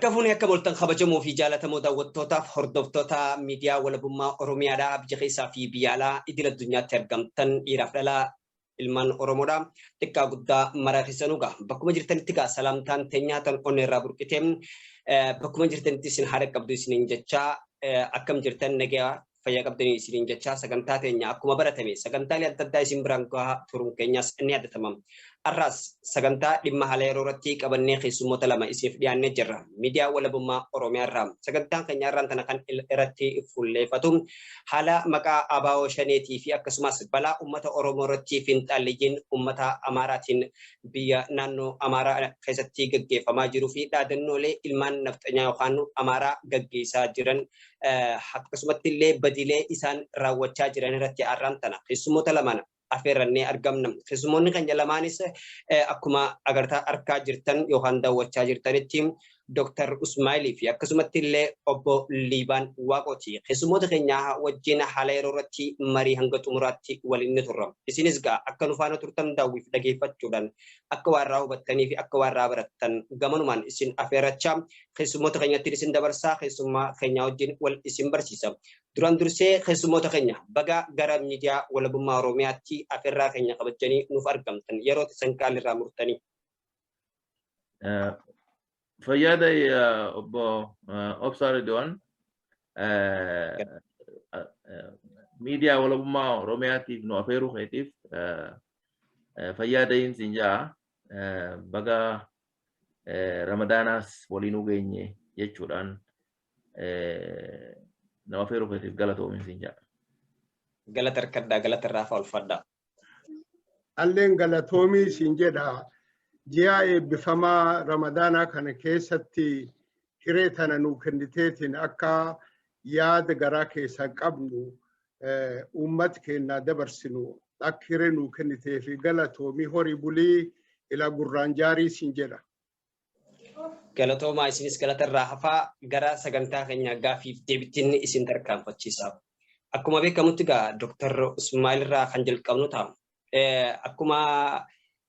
Harka fuunee akka moltan kabajamoo fi jaalatamoo daawwattootaaf hordoftoota miidiyaa walabummaa Oromiyaadhaa biyya keessaa fi biyya alaa idil addunyaatti argamtan dhiiraaf dhalaa ilmaan Oromoodha. Xiqqaa guddaa mara keessanuu gaa bakkuma jirtanitti gaa salaamtaan teenyaa tan onnee irraa burqitee bakkuma jirtanitti isin haadha qabdu isiniin jechaa akkam jirtan nagaa fayyaa qabdanii isiniin jechaa sagantaa teenya akkuma baratame sagantaalee adda addaa isin biraan gahaa turuun keenyas ni yaadatama. Har'aas sagantaa dhimma haala yeroo irratti qabannee keessummoota lama isiniif dhiyaannee jirra. Miidiyaa Walabummaa Oromiyaa irraa sagantaan keenya har'aan tana kan irratti fuulleeffatu haala maqaa ABO Shaneetii fi akkasumas balaa uummata Oromoo irratti finxaalleeyyiin uummata Amaaraatiin biyya naannoo Amaaraa keessatti gaggeeffamaa jiruu fi dhaadannoolee ilmaan nafxanyaa yookaan Amaaraa gaggeessaa jiran akkasumatti illee badiilee isaan raawwachaa jiran irratti har'aan tana keessummoota lamaan afeerrannee argamna. Keessummoonni keenya lamaanis akkuma agartaa arkaa jirtan yookaan daawwachaa jirtanitti Dr. Usmaayilii fi akkasumatti illee obbo Liibaan Waaqooti. Keessummoota keenya wajjin haala yeroo irratti marii hanga xumuraatti waliin ni turra. Isinis gaa akka nu faana turtan daawwiif dhageeffachuudhaan akka waa irraa hubattanii fi akka waa irraa barattan gamanumaan isin afeerrachaa keessummoota keenyatti isin dabarsaa keessummaa keenya wajjin wal isin barsiisa. Duraan dursee keessummoota keenya baga gara miidiyaa walabummaa Oromiyaatti afeerraa keenya kabajanii nuuf argamtan yeroo isin qaalirraa murtanii. Fayyaada obbo Obsaa Ridwaan, miidiyaa walabummaa Oromiyaatiif nu afeeruu keetiif fayyaada'iin siin ja'a. Baga Ramadaanaas waliinuu geenye jechuudhaan nama afeeruu keetiif galatoomin siin ja'a. Galata harkadhaa, galata irraa fa'aa ulfadhaa. Alleen galatoomii siin jedha. Ji'a eebbifamaa Ramadaanaa kana keessatti hiree tana nuu kenniteetiin akka yaada garaa keessaa qabnu uummata keenyaa dabarsinu akka hiree nuu kennitee fi galatoomii, horii bulii, ila gurraan jaarii siin jedha. Galatoomaa, isinis galata irraa hafaa. Gara sagantaa keenya gaafiif deebittiin isin tarkaanfachiisa. Akkuma beekamutti gaa Dr. Usmaayil irraa kan jalqabnu ta'a. Akkuma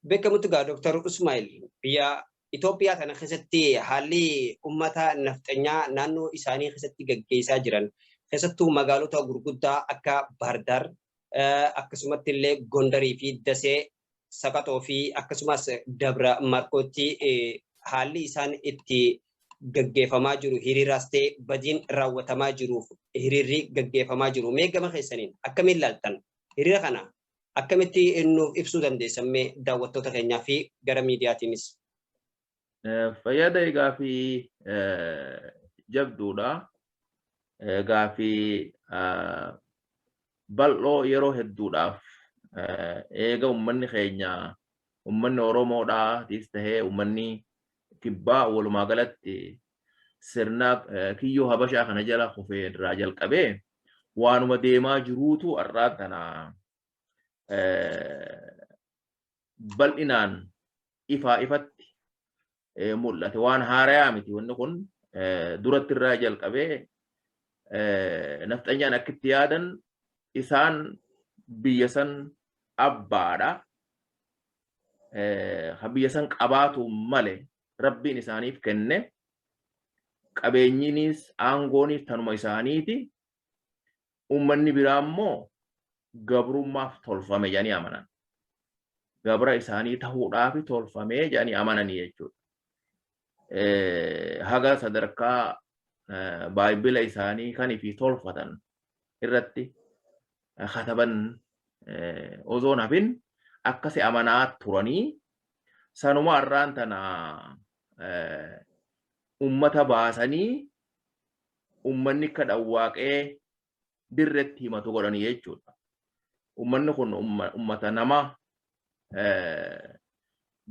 beekamutti gaa Dr. Usmaayil, biyya Itoophiyaa kana keessatti haalli uummata nafxanyaa naannoo isaanii keessatti gaggeessaa jiran, keessattuu magaalota gurguddaa akka Baahirdaar, akkasumatti illee Gondarii fi Dasee, Saqaxoo fi akkasumas Dabra Markootti haalli isaan itti gaggeeffamaa jiru, hiriiraas ta'e badiin raawwatamaa jiruuf hiriirri gaggeeffamaa jiru. Mee gama keessaniin akkamiin ilaaltan? Hiriira kana akkamitti nuuf ibsuu dandeessan mee daawwattoota keenyaa fi gara miidiyaatiinis? Fayyada, gaafii jabduudha. Gaafii bal'oo yeroo hedduudhaaf eega uummanni keenya, uummanni Oromoodhaatis tahee uummanni kibbaa walumaa galatti sirna kiyyoo Habashaa kana jala kufee irraa jalqabee waanuma deemaa jiruutu har'aa tana bal'inaan ifaa ifatti mul'ate. Waan haarayaa miti wanni kun. Duratti irraa jalqabee nafxanyaan akkitti yaadan isaan biyya san abbaadha. Biyya san qabaatu male rabbiin isaaniif kenne, qabeenyiinis aangoonis tanuma isaaniiti. Uummanni biraa immoo gabrummaaf tolfame jedhanii amanan. Gabra isaanii ta'uudhaaf tolfame jedhanii amananii jechuudha. Haga sadarkaa baay'ibila isaanii kan ifii tolfatan irratti kataban osoon hafin akkasi amanaa turanii, sanuma har'aan tana ummata baasanii ummanni akka dhawwaaqee dirretti himatu godhanii jechuudha. Ummanni kun ummata nama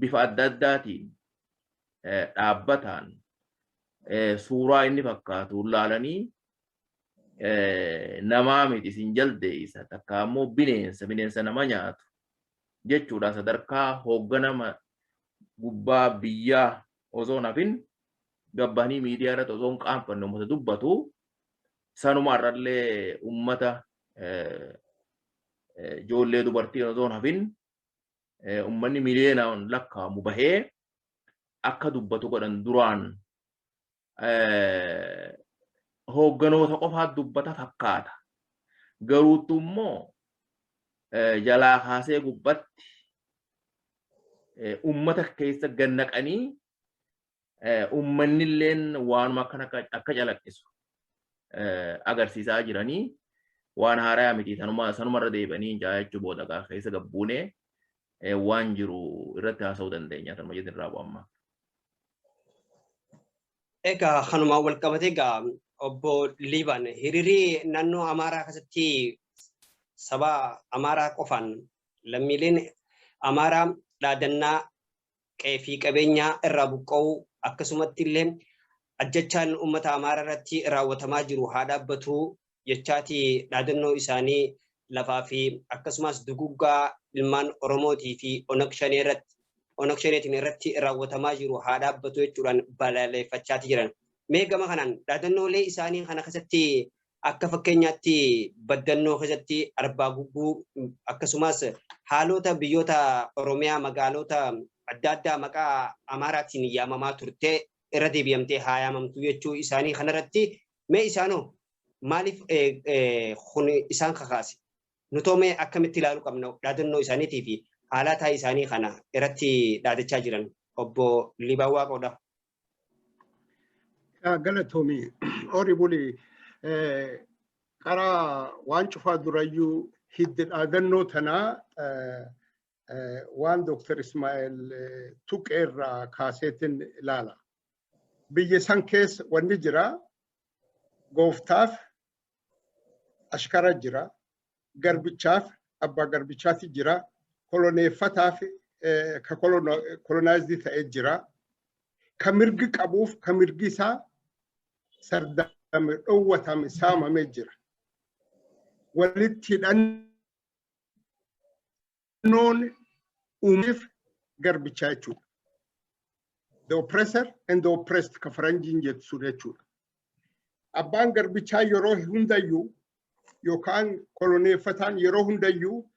bifa adda addaatiin dhaabbataan suuraa inni fakkaatu laalanii namaa miti, isin jaldeessa, takka ammoo bineensa, bineensa nama nyaatu jechuudha. Sadarkaa hoogganama gubbaa biyyaa osoo hafin gabbanii miidiyaa irratti osoo hin qaanfanne uummata dubbatu. Sanuma irrallee uummata ijoollee dubartii osoo hin hafin uummanni miliyoonaan lakkaa'amu bahee akka dubbatu godhan. Duraan Hoogganoota qofaa dubbata fakkaata. Garuutu immoo jalaa kaasee gubbatti ummata keessa gannaqanii ummanni illeen waanuma akkana akka calaqqisu agarsiisaa jiranii, waan haaraa miti, sanumarra deebi'anii jechuu. Booda keessa gabbuunee waan jiru irratti haasa'uu dandeenya, tanuma jedhin irraa bu'amma. Egaa kanumaan wal qabatee, egaa obbo Liibaan, hiriirii naannoo Amaaraa keessatti saba Amaaraa qofaan lammiileen Amaaraa dhaadannaa qe'ee fi qabeenyaa irraa buqqa'uu, akkasumatti illee ajjechaan uummata Amaaraa irratti raawwatamaa jiru haa dhaabbatu jechaati dhaadannoo isaanii lafaa fi akkasumas duguggaa ilmaan Oromootii fi Onag Shanee irratti, Onag Shaneetiin irratti raawwatamaa jiru haa dhaabbatu jechuudhaan balaaleffachaati jiran. Mee gama kanaan dhaadannoolee isaanii kana keessatti akka fakkeenyaatti Baddannoo keessatti, Arbaa Gugguu, akkasumas haalota biyyoota Oromiyaa magaalota adda addaa maqaa Amaaraatiin yaamamaa turte irra deebi'amtee haa yaamamtu jechuu isaanii kanarratti, mee isaanoo maaliif kun isaan kakaase? Nutoo mee akkamitti ilaaluu qabna dhaadannoo isaaniitii fi haalata isaanii kana irratti dhaadachaa jiran, obbo Liibaan Waaqoodha? Galatoomii, horii bulii. Karaa waan cufaa durayyuu hiddi dhaadannoo tanaa waan Dr. Ismaa'eel tuqeerraa kaaseetiin ilaala. Biyya san keessa wanni jira, gooftaaf ashkara jira, garbichaaf abbaa garbichaati jira, koloneeffataaf ka colonized ta'ee jira, ka mirgi qabuuf ka mirgi isaa sardame, dhoowwatame, saamamee jira. Walitti hidhannoon uumeef garbichaa jechuudha. The oppressor and the oppressed ka faranjiin jettu sun jechuudha. Abbaan garbichaa yeroo hundayyuu yookaan koloneeffataan yeroo hundayyuu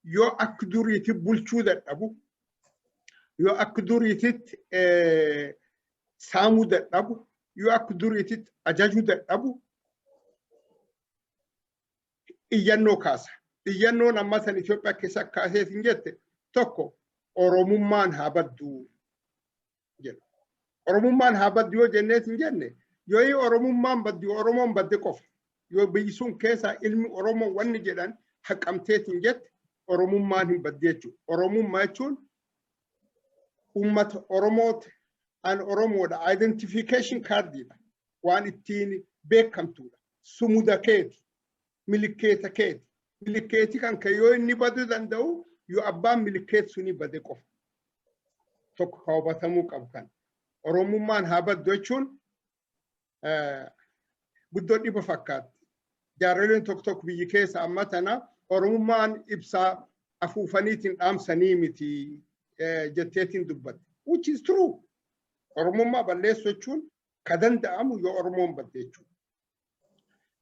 yoo akka duriitti bulchuu dadhabu, yoo akka duriititti saamuu dadhabu, yoo akka duriititti ajajuu dadhabu, iyyannoo kaasa. Iyyannoon amma san Itoophiyaa keessa kaaseetiin jette tokko Oromummaan haa baddu jedha. Oromummaan haa baddu yoo jenneetiin jenne, yoo Oromummaan baddu Oromoon badde qofa. Yoo biyyi sun keessa ilmi Oromoo wanni jedhan haqamteetiin jette, Oromummaan hin badde jechuudha. Oromummaa jechuun uummata Oromooti, an Oromoodha. Identification cardiidha. Waan ittiin beekamtuudha. Sumuda keeti. Milikeeta keeti. Milikeeti kan kee yoo inni baduu danda'u, yoo abbaan milikeet suni bade qofa. Tokko ka hubatamuu qabu kan. Oromummaan haa baddu jechuun guddoo dhiba fakkaatti. Jaarroleen tokko tokko biyyi keessa amma tana Oromummaan ibsaa afuufaniitiin dhaamsanii miti jetteetiin dubbatte. Which is true. Oromummaa balleessu jechuun ka danda'amu yoo Oromoon badde jechuudha.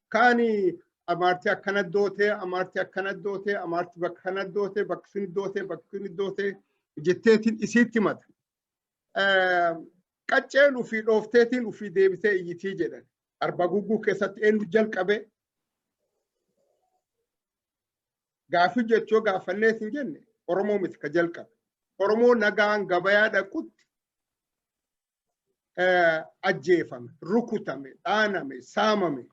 Kaani Amaartii akkana dootee, Amaartii akkana dootee, Amaartii bakka kana dootee, bakka suni dootee, bakka suni dootee jetteetiin isiitti mata. Qacceen ufii dhoofteetiin ufii deebisee iyyitii jedhan. Arba Gugguu keessatti eenyu jalqabe? Gaafii jechuu gaafanneetiin jenne, Oromoo miti ka jalqabe. Oromoo nagaan gabayaa dhaqutti ajjeefame, rukutame, dhaaname, saamame.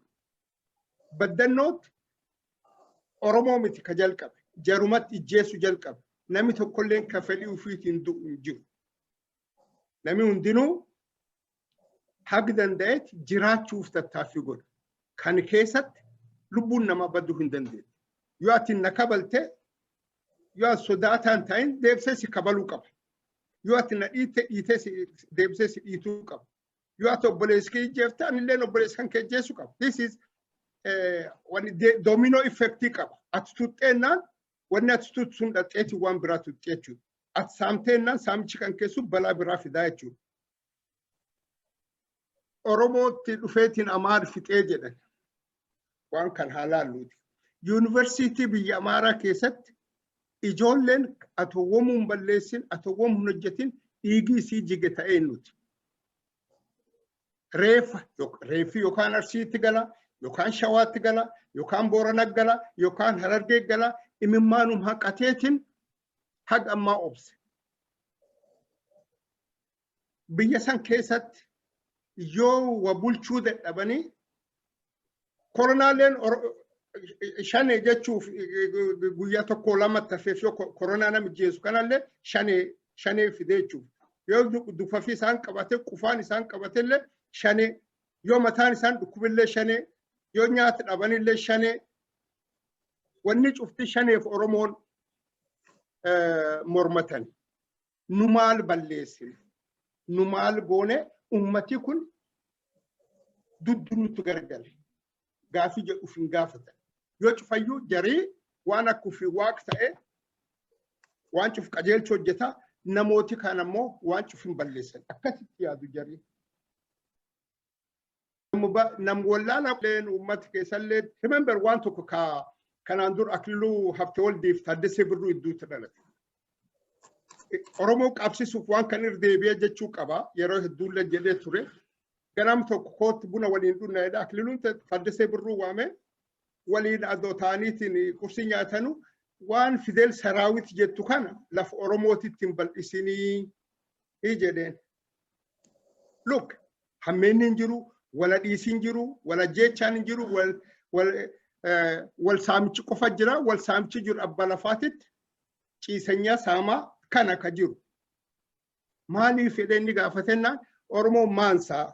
Baddannootti Oromoo miti ka jalqabe. Jarumatti ijjeessu jalqabe. Namni tokkolleen ka fedhii ofiitiin du'u hin jiru. Namni hundinuu hagi danda'etti jiraachuuf tattaaffii godha. Kan keessatti lubbuun namaa baduu hin dandeettu. Yoo ati na kabalte, yoo ati sodaataan ta'in, deebisee si kabaluu qaba. Yoo ati na dhiitte, dhiitee si deebisee si dhiituu qaba. Yoo ati obboleessi kee ijjeefte, anilleen obboleessi kan kee ijjeessuu qaba. This is wanni domino effectii qaba. Ati tuxxeennaan wanni ati tuttu sun dhaqxeetii waan biraa tuxxee jechuudha. Ati saamteennaan saamichi kan keessu balaa biraa fidaa jechuudha. Oromootti dhufeetiin Amaar fixee jedhan, waan kan haa laalluuti. Yuunivarsiitii biyya Amaaraa keessatti ijoolleen atoo hin balleessin, atoo hin hojjetin, dhiigii isii jige ta'ee nuti. Reeffa reeffi yookaan Arsiitti gala, yookaan Shawaatti gala, yookaan Boorana gala, yookaan Harargee gala, imimmaanum haqateetiin haga ammaa obse. Biyya san keessatti yoo wa bulchuu dadhabanii koronaaleen shanee jechuuf guyyaa tokko lamatti hafeef, yoo koronaa nama jeessu kanallee shanee shanee fidee jechuuf, yoo dufafi isaan qabate, qufaan isaan qabatellee shanee, yoo mataan isaan dhukkubillee shanee, yoo nyaata dhabanillee shanee, wanni cufti shaneef Oromoon mormatan. Nu maal balleessine? Nu maal goone? Ummati kun duddunutti gargale gaafii jedhu hin gaafatan. Yoo cufayyuu jarii waan akka ofii waaq ta'e waan cuf qajeelcha hojjeta, namooti kaan ammoo waan cuf hin balleessan akkasitti yaadu jarii. Nam wallaala uummata keessallee, remember, waan tokko ka kanaan dur Akililuu Habtewoldiif Taaddasee Birruu idduutti dhalate. Oromoo qabsisuuf waan kan irra deebi'ee jechuu qaba, yeroo hedduullee jedhee ture. Ganam tokko kootti buna waliin dhunna. Akililuun Taaddasee Birruu waame, waliin adoo ta'aniitiin qursii nyaatanu, waan Fidel Saraawit jettu kana lafa Oromootitti hin bal'isinii jedheen. Look, hammeenni hin jiru, wala dhiisiin jiru, wala jechaan hin jiru, wal saamichi qofa jira, wal saamichi jiru abba lafaatitti ciisanyaa saamaa kana ka jiru. Maaliif fedhee inni gaafatennaan, Oromoo maansaa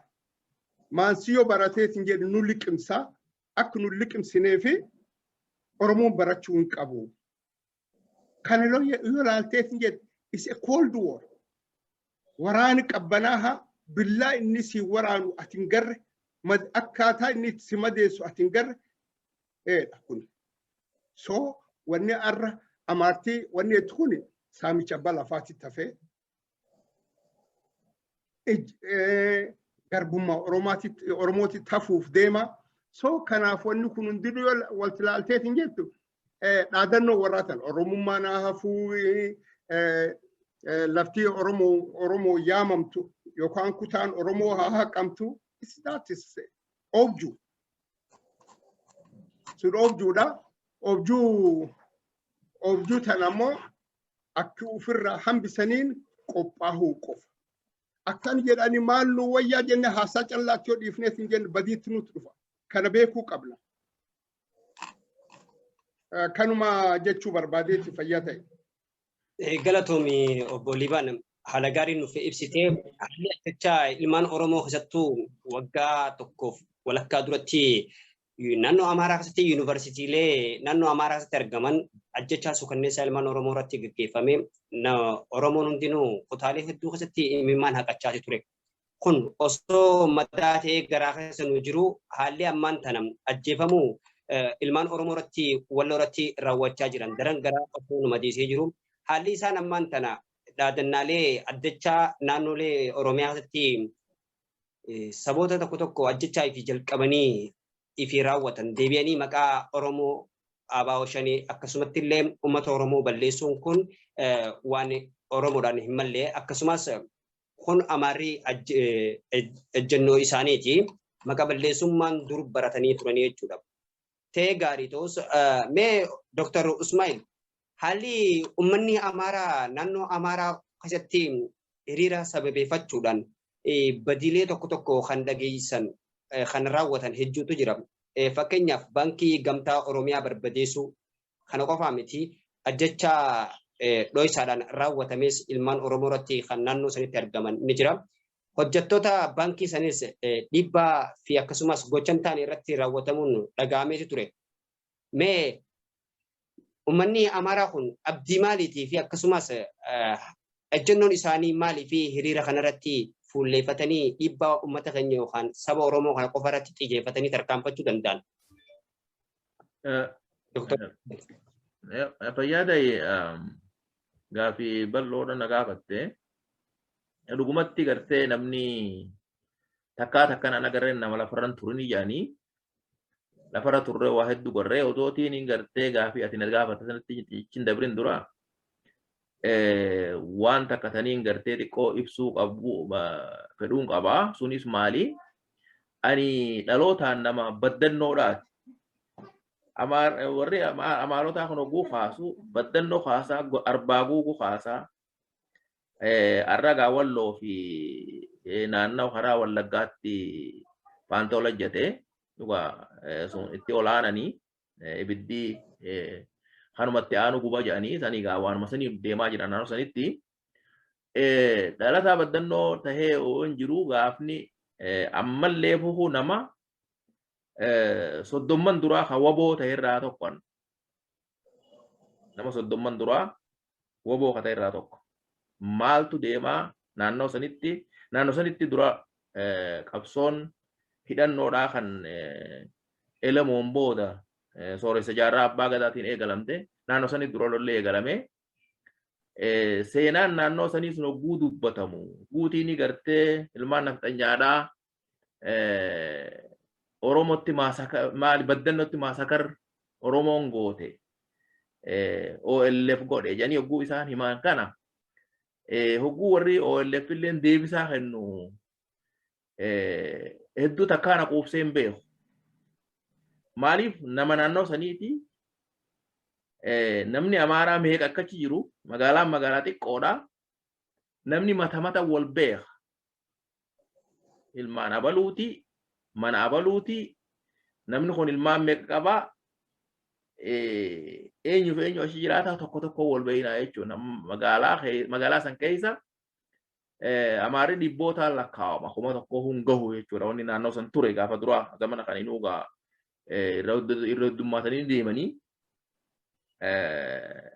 maansii yoo barateetiin jedhu nu liqimsaa, akka nu liqimsinee fi Oromoon barachuu hin qabu. Kana yoo ilaalteetiin jedhu is a cold war. Waraani qabbanaahaa billaa inni si waraanu ati hin garre, akkaataa inni itti si madeessu ati hin garre eedha kun. So wanni arra amaartii wanni itti kuni saamicha abbaa lafaatti tafee garbummaa Oromootti tafuuf deema. So kanaaf wanni kun hundinuu yoo walti ilaalteetiin jettu dhaadannoo warraa tan Oromummaa naa hafuu, laftii Oromoo yaamamtu yookaan kutaan Oromoo haa haqamtu, that is oobjuu. Sun oobjuudha. Oobjuu tan ammoo akka ofirraa hambisaniin qophaa'uu qofa. Akkan jedhani maal nu wayyaa jenne haasaa callaatti yoo dhiifneet hin jenne badiitti nutti dhufa. Kana beekuu qabna. Kanuma jechuu barbaadeetti, fayyaa ta'e. Galatoomi obbo Liibaan, haala gaariin nuuf ibsitee. Haalli ajjechaa ilmaan Oromoo keessattuu waggaa tokkoof walakkaa duratti naannoo Amaaraa keessatti yuunivarsiitiilee naannoo Amaaraa keessatti argaman ajjechaa suukanneessaa ilmaan Oromoo irratti gaggeeffame, Oromoon hundinuu kutaalee hedduu keessatti imimmaan haqachaa ture. Kun osoo madaa ta'ee garaa keessa nu jiru, haalli ammaan tana ajjeefamuu ilmaan Oromoo irratti Walloo irratti raawwachaa jiran daran garaa osoo nu madeessee jiru. Haalli isaan ammaan tana dhaadannaalee addachaa naannolee Oromiyaa keessatti saboota tokko tokko ajjechaa fi jalqabanii ifi raawwatan deebi'anii maqaa Oromoo ABO shanii akkasumatti illee uummata Oromoo balleessuun kun waan Oromoodhaan hin malle, akkasumas kun Amaarri ejjennoo isaaniiti. Maqaa balleessummaan dur baratanii turanii jechuudha. Ta'ee gaarii ta'us, mee Dr. Usmail, haalli uummanni Amaaraa naannoo Amaaraa keessatti hiriira sababeeffachuudhaan badiilee tokko tokko kan dhageessan, kan raawwatan hedduutu jira. Fakkeenyaaf baankii Gamtaa Oromiyaa barbadeessuu kana qofaa miti, ajjechaa dho'isaadhaan raawwatames ilmaan Oromoo irratti kan naannoo sanitti argaman ni jira. Hojjettoota baankii sanis dhiibbaa fi akkasumas gocha hin taane irratti raawwatamuun dhaga'ameeti ture. Mee uummanni Amaaraa kun abdii maaliitii fi akkasumas ejjennoon isaanii maalii fi hiriira kanarratti fuulleeffatanii dhiibbaa uummata keenya yookaan saba Oromoo kana qofa irratti xiyyeeffatanii tarkaanfachuu danda'an? Fayyaada, gaafii bal'oodha na gaafatte. Dhugumatti gartee namni takkaa takkaan an agarreen nama lafarran turin jedhanii, lafarra turre waa hedduu garree otootiin hin gartee gaafii ati na gaafatte sanatti hin dabrin dura waan takka taniin gartee xiqqoo ibsuu qabu fedhuun qabaa. Sunis maali? Ani dhalootaan nama baddannoodhaati. Warri Amaarotaa kun hogguu kaasu baddannoo kaasaa, arbaa guuguu kaasaa, arragaa Walloo fi naannawa karaa Wallaggaatti faanta ol hojjete dhugaa sun itti olaananii ibiddi kanumatti aanu guba jedhanii sanii gaa waanuma saniif deemaa jiran naannoo sanitti. Dhalataa baddannoo tahee hin jiru gaafni ammallee fufu nama 30n duraa kan waboo ta'erraa tokko, nama 30n duraa waboo ka ta'erraa tokko. Maaltu deemaa naannoo sanitti? Naannoo sanitti dura qabsoon hidhannoodhaa kan Elemoon booda Sooressa Jaarraa Abbaa Gadaatiin eegalamte, naannoo sanitti dura lollee eegalame. Seenaan naannoo sanii sun hogguu dubbatamu guutiin gartee ilmaan nafxanyaadhaa Oromotti massacre, maali, baddannotti massacre Oromoon goote OLF godhe jedhanii hogguu isaan himaan kana, hogguu warri OLF illee deebisaa kennu hedduu takkaana quubsee hin beeku. Maaliif? Nama naannoo saniiti, namni Amaaraa meeqa akkachi jiru, magaalaan magaalaa xiqqoodha. Namni mata mata wal beeka. Ilmaan abaluuti, mana abaluuti, namni kun ilmaan meeqa qabaa, eenyuuf eenyu achi jiraata, tokko tokko wal beeknaa jechuudha. Magaalaa san keessa Amaarri dhibbootaan lakkaa'ama, 1000 hin gahu jechuudha. Wanni naannoo san ture gaafa duraa zamana kan inuugaa irra heddummaatanii deemanii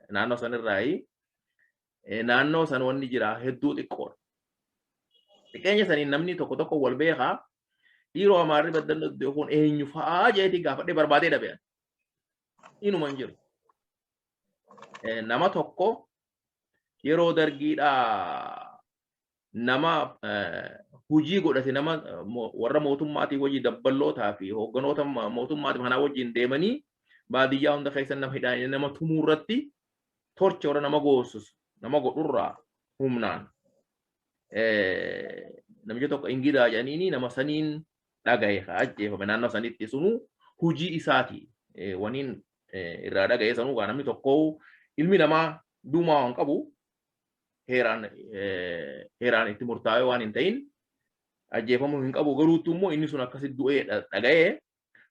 naannoo san irraayi naannoo san wanni jira hedduu xiqqoodha. Xiqqeenya saniin namni tokko tokko wal beekaa. Dhiiroo, Amaarri baddannoo kun eenyu fa'aa jeetii gaafadhee barbaadee dhabe. Inuma hin jiru. Nama tokko yeroo dargiidhaa nama hujii godhate, nama warra mootummaatii wajji, dabballootaa fi hoogganoota mootummaatii kanaa wajjin deemanii baadiyyaa hunda keessa nama hidhaanii nama tumuu irratti torcha warra nama goosisu nama godhurraa humnaan namicha tokko Ingidaa jedhaniini nama saniin dhagaye ajjeefame naannoo sanitti. Sunuu hujii isaati waniin irraa dhagaye. Sanuu namni tokko, ilmi namaa duumaa waan qabu heeraan itti murtaa'ee waan hin ta'in ajjeefamuu hin qabu, garuutu immoo inni sun akkasitti du'ee dhaga'ee.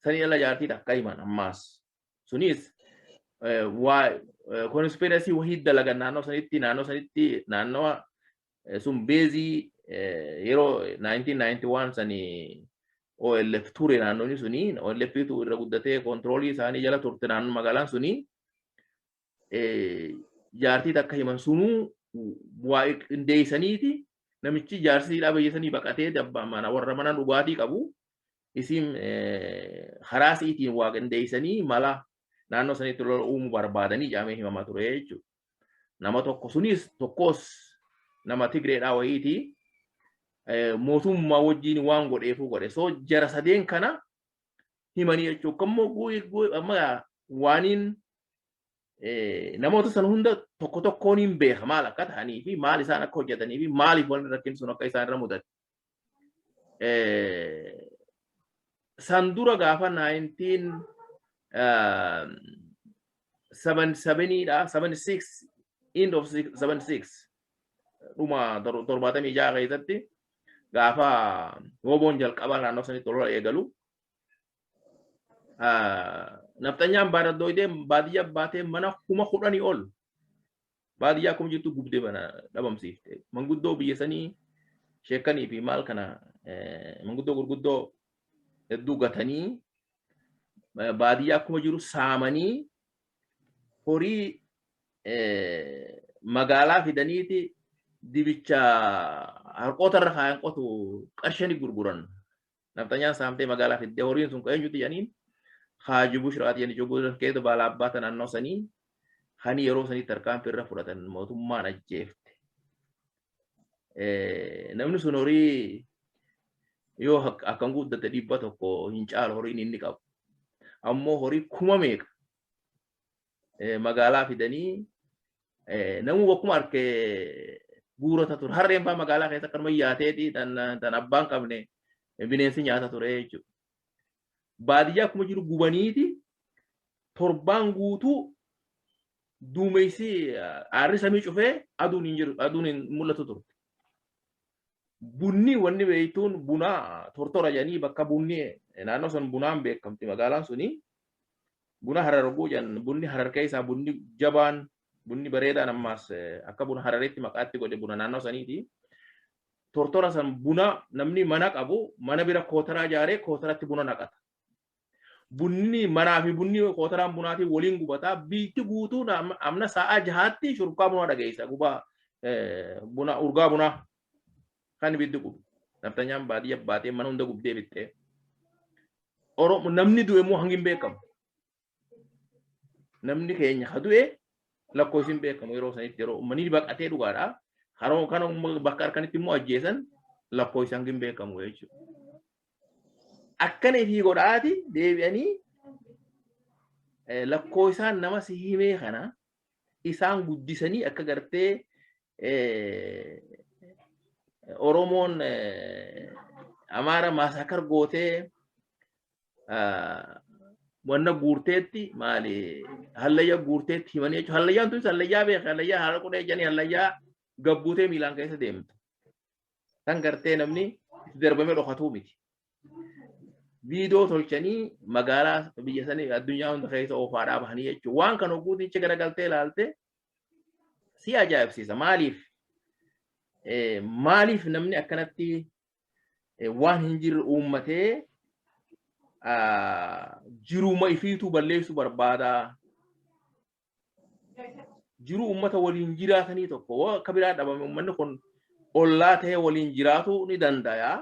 Sanii ala jaartii takka himan ammaas, sunis waa conspiracy wahii dalagan naannoo sanitti, naannawa sun beezii yeroo 1991 sanii OLF ture. Naannoonni suni OLF tu irra guddatee controlii isaanii jala turte naannoo magaalaan suni. Jaartii takka himan, sunuu waa qindeessaniiti namichi jaarsi biyya sanii baqatee mana warra mana dhugaatii qabu isiin karaa si'iitiin waa qindeessanii mala naannoo sanitti lola uumuu barbaadanii jaamee himamaa ture jechuudha. Nama tokko sunis tokkos nama Tigreedhaa wayiiti mootummaa wajjin waan godheefuu godhe. So jara sadeen kana himanii jechuudha. Ammoo amma waaniin namoota san hunda tokko tokkoon hin beeka, maal akka ta'anii fi maal isaan akka hojjetanii fi maaliif wanni rakkin sun akka isaan irra mudate. San dura gaafa 1977dha, 76, end of 76, dhuma 76 keessatti, gaafa woboon jalqaba naannoo sanitti lola eegalu, nafxanyaan baaraddooyitee baadiyyaa baatee mana 10,000 ol baadiyyaa akkuma jirtu gubdee mana dhabamsiifte. Manguddoo biyya sanii, sheekanii fi maal kana, manguddoo gurguddoo hedduu gatanii baadiyyaa akkuma jiru saamanii horii magaalaa fidaniiti dibicha harqoota irra kaayan qotu qarshanii gurguran. Nafxanyaan saamtee magaalaa fiddee horiin sun eenyuti jedhaniin, Haaji Bushraati jedhanii joggoo keessa baala abbaa naannoo sanii hani yeroo sanitti tarkaanfii irra fudhatan mootummaan ajjeefte. Namni sun horii yoo akkan guuddate 100 hin caalu horiin inni qabu. Ammoo horii kuma meeqa magaalaa fidanii namuu bakkuma harkee guurata ture. Harreen fa'aa magaalaa keessa akkanuma yaateeti tan abbaan qabne. Bineensi nyaata ture jechuudha. Baadiyyaa akkuma jiru gubaniiti torbaan guutuu duumessi aarri samii cufee aduun hin jiru, aduun hin mul'atu turte. Bunni wanni beektuun buna Tortora jedhanii, bakka bunni naannoo sun bunaan beekamti magaalaan suni, buna Hararguu jedhan. Bunni Harar keessaa bunni jabaan, bunni bareedaan, ammaas akka buna Hararitti maqaatti godhe buna naannoo saniiti. Tortora san buna namni mana qabu mana bira kootaraa ijaaree kootaratti buna naqata. Bunni manaa fi bunni kootaraan bunaatiin waliin gubataa, biitti guutuu amna sa'a 6tti shurkaa bunaa dhageessa, gubaa buna, urgaa bunaa kan ibiddi gubu. Naftanyaan baadiyyaa baatee mana hunda gubdee bittee. Oromo namni du'e immoo hangi hin beekamu. Namni keenya ha du'e lakkoofsi hin beekamu yeroo sanitti, yeroo uummanni baqatee dhugaadha. Haroo kana bakka harkanitti immoo ajjeesan lakkoofsi hangi hin beekamu jechuudha. Akkana ifii godhaati deebi'anii lakkoofsaan nama si himee kana isaan guddisanii akka gartee Oromoon Amaara massacre gootee wanna guurteetti, maali, hallayya guurteetti himanii jechuudha. Hallayyaan tunis hallayyaa beeka, hallayyaa haala qudhee jedhanii, hallayyaa gabbuutee miilaan keessa deemtu. Kan gartee namni itti darbamee dhokatuu miti. Viidiyoo tolchanii magaalaa biyya sanii addunyaa hunda keessa oofaadhaa bahanii jechuudha. Waan kana guuticha garagaltee ilaalte si ajaa'ibsiisa. Maaliif? Maaliif namni akkanatti waan hin jirre uummatee jiruma ifiituu balleessuu barbaada? Jiruu uummata waliin jiraatanii tokko akka biraa dhabame, uummanni kun ollaa ta'ee waliin jiraatu ni danda'a.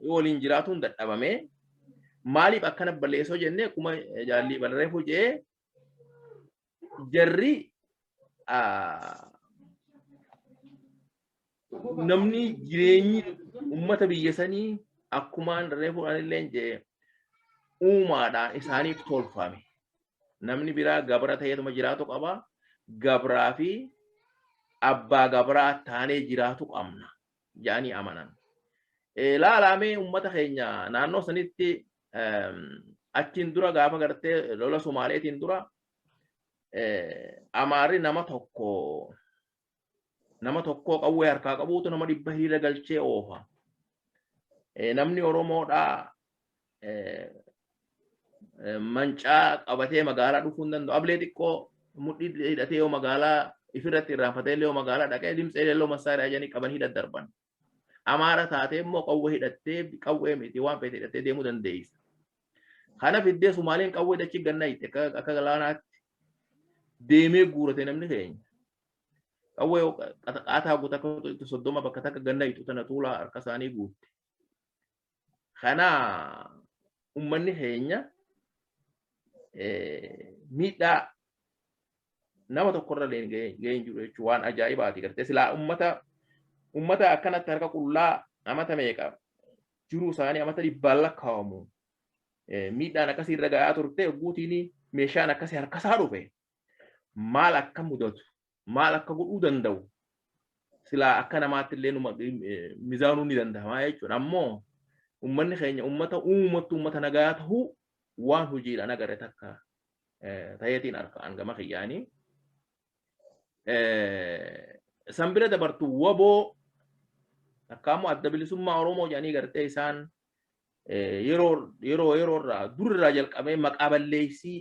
Waliin jiraatuun dadhabame maaliif akkana balleessoo jennee, akkuma jaallii barreeffuu jee, jarri namni jireenyi uummata biyya sanii akkumaan reefuudhaan illee jee uumaadhaan isaaniif tolfame. Namni biraa gabra ta'eetuma jiraatu qaba. Gabraa fi abbaa gabraa taanee jiraatu qabna jedhanii amanan. Laalamee uummata keenya naannoo sanitti achiin dura gaafa gartee lola Somaaleetiin dura Amaarri nama tokko, nama tokkoo qawwee harkaa qabuutu nama 100 hiriira galchee oofa. Namni Oromoodhaa mancaa qabatee magaalaa dhufuu hin danda'u. Ablee xiqqoo mudhii hidhatee yoo magaalaa ifirratti irraanfatee illee yoo magaalaa dhaqee dimtsee leelloo massaaraa jedhanii qabanii daddarban. Amaara taatee immoo qawwee hidhattee, qawwee miti, waan feete hidhattee deemuu dandeessa. Kana fiddee Sumaaleen qawwee dachii ganna akka galaanaatti deemee guurate namni keenya. Qawwee qaataa guutuu akka 30 bakka takka ganna hiixu tana tuulaa harka isaanii guutte. Kana uummanni keenya miidhaa nama tokkorra illee gahee hin jiru jechuun waan ajaa'ibaati gartee. Silaa ummata akkanatti harka qullaa amata meeqa jiruu isaanii amata dhibbaan lakkaa'amu miidhaan akkasii irra gahaa turte, guutiin meeshaan akkasii harkasaa dhufe maal akka mudatu, maal akka godhuu danda'u silaa akka namaatti illee numa mizaanuu ni danda'ama jechuudha. Ammoo uummanni keenya uummata uumattu, uummata nagaa tahuu waan hojiidhaan agarre takka ta'eetiin harkaan gama kiyyaanii. San bira dabartu WABOO akka ammoo Adda Bilisummaa Oromoo jedhanii gartee isaan yeroo yeroo irraa durirraa jalqabee maqaa balleessii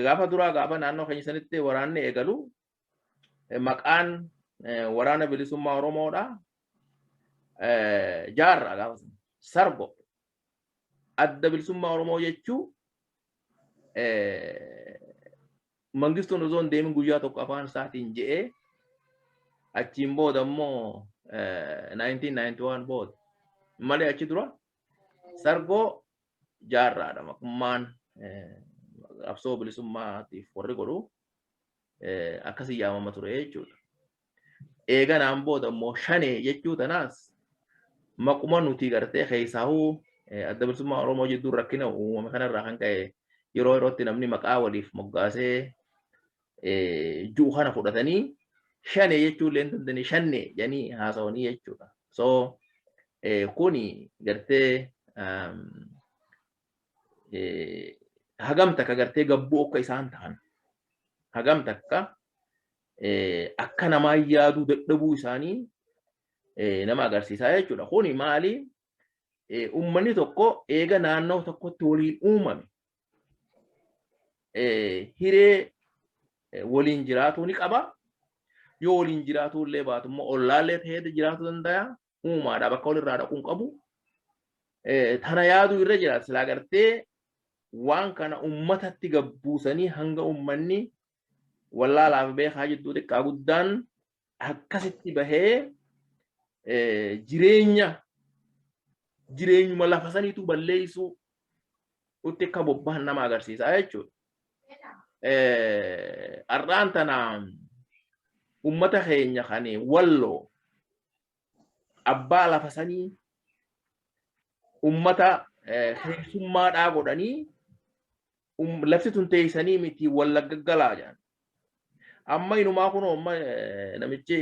gaafa duraa gaafa naannoo keenya sanitti waraanni eegalu maqaan Waraana Bilisummaa Oromoodha. Jaarraa gaafa sana Sargo Adda Bilisummaa Oromoo jechuu Mangistuun osoo hin deemin guyyaa tokko afaan isaatiin je'ee, achiin booda immoo 1991 booda malee achi dura Sargoo Jaarraadha maqummaan qabsoo bilisummaatiif warri godhu akkasii yaamama ture jechuudha. Eeganaan booda immoo Shanee jechuu tanaas maquma nuti gartee keessaahuu Adda Bilisummaa Oromoo jidduu rakkina uumame kanarraa kan ka'e yeroo yerootti namni maqaa waliif moggaasee ju'u kana fudhatanii Shane jechuu illee hin dandeenye, shanne jedhanii haasawanii jechuudha. So kuni gartee hagam takka gartee gabbuu akka isaan ta'an, hagam takka akka namaa yaaduu dadhabuu isaanii nama agarsiisaa jechuudha. Kuni maali? Uummanni tokko eega naannoo tokkotti waliin uumame hiree waliin jiraatuu ni qaba. Yoo waliin jiraatuu illee baatu immoo ollaallee ta'ee jiraachuu danda'a. Uumaadha, bakka walirraa dhaquun qabu. Tana yaaduu irra jiraata. Silaa gartee waan kana uummatatti gabbuusanii hanga uummanni wallaalaaf beekaa jidduu xiqqaa guddaan akkasitti bahee jireenya jireenyuma lafa saniitu balleessuu utti akka bobbahan nama agarsiisa jechuudha. Har'aan tana uummata keenya kan Walloo abbaa lafa sanii uummata keessummaadhaa godhanii, lafti tun teessanii miti, Wallagga galaa jedhan. Amma inumaa kun amma namichi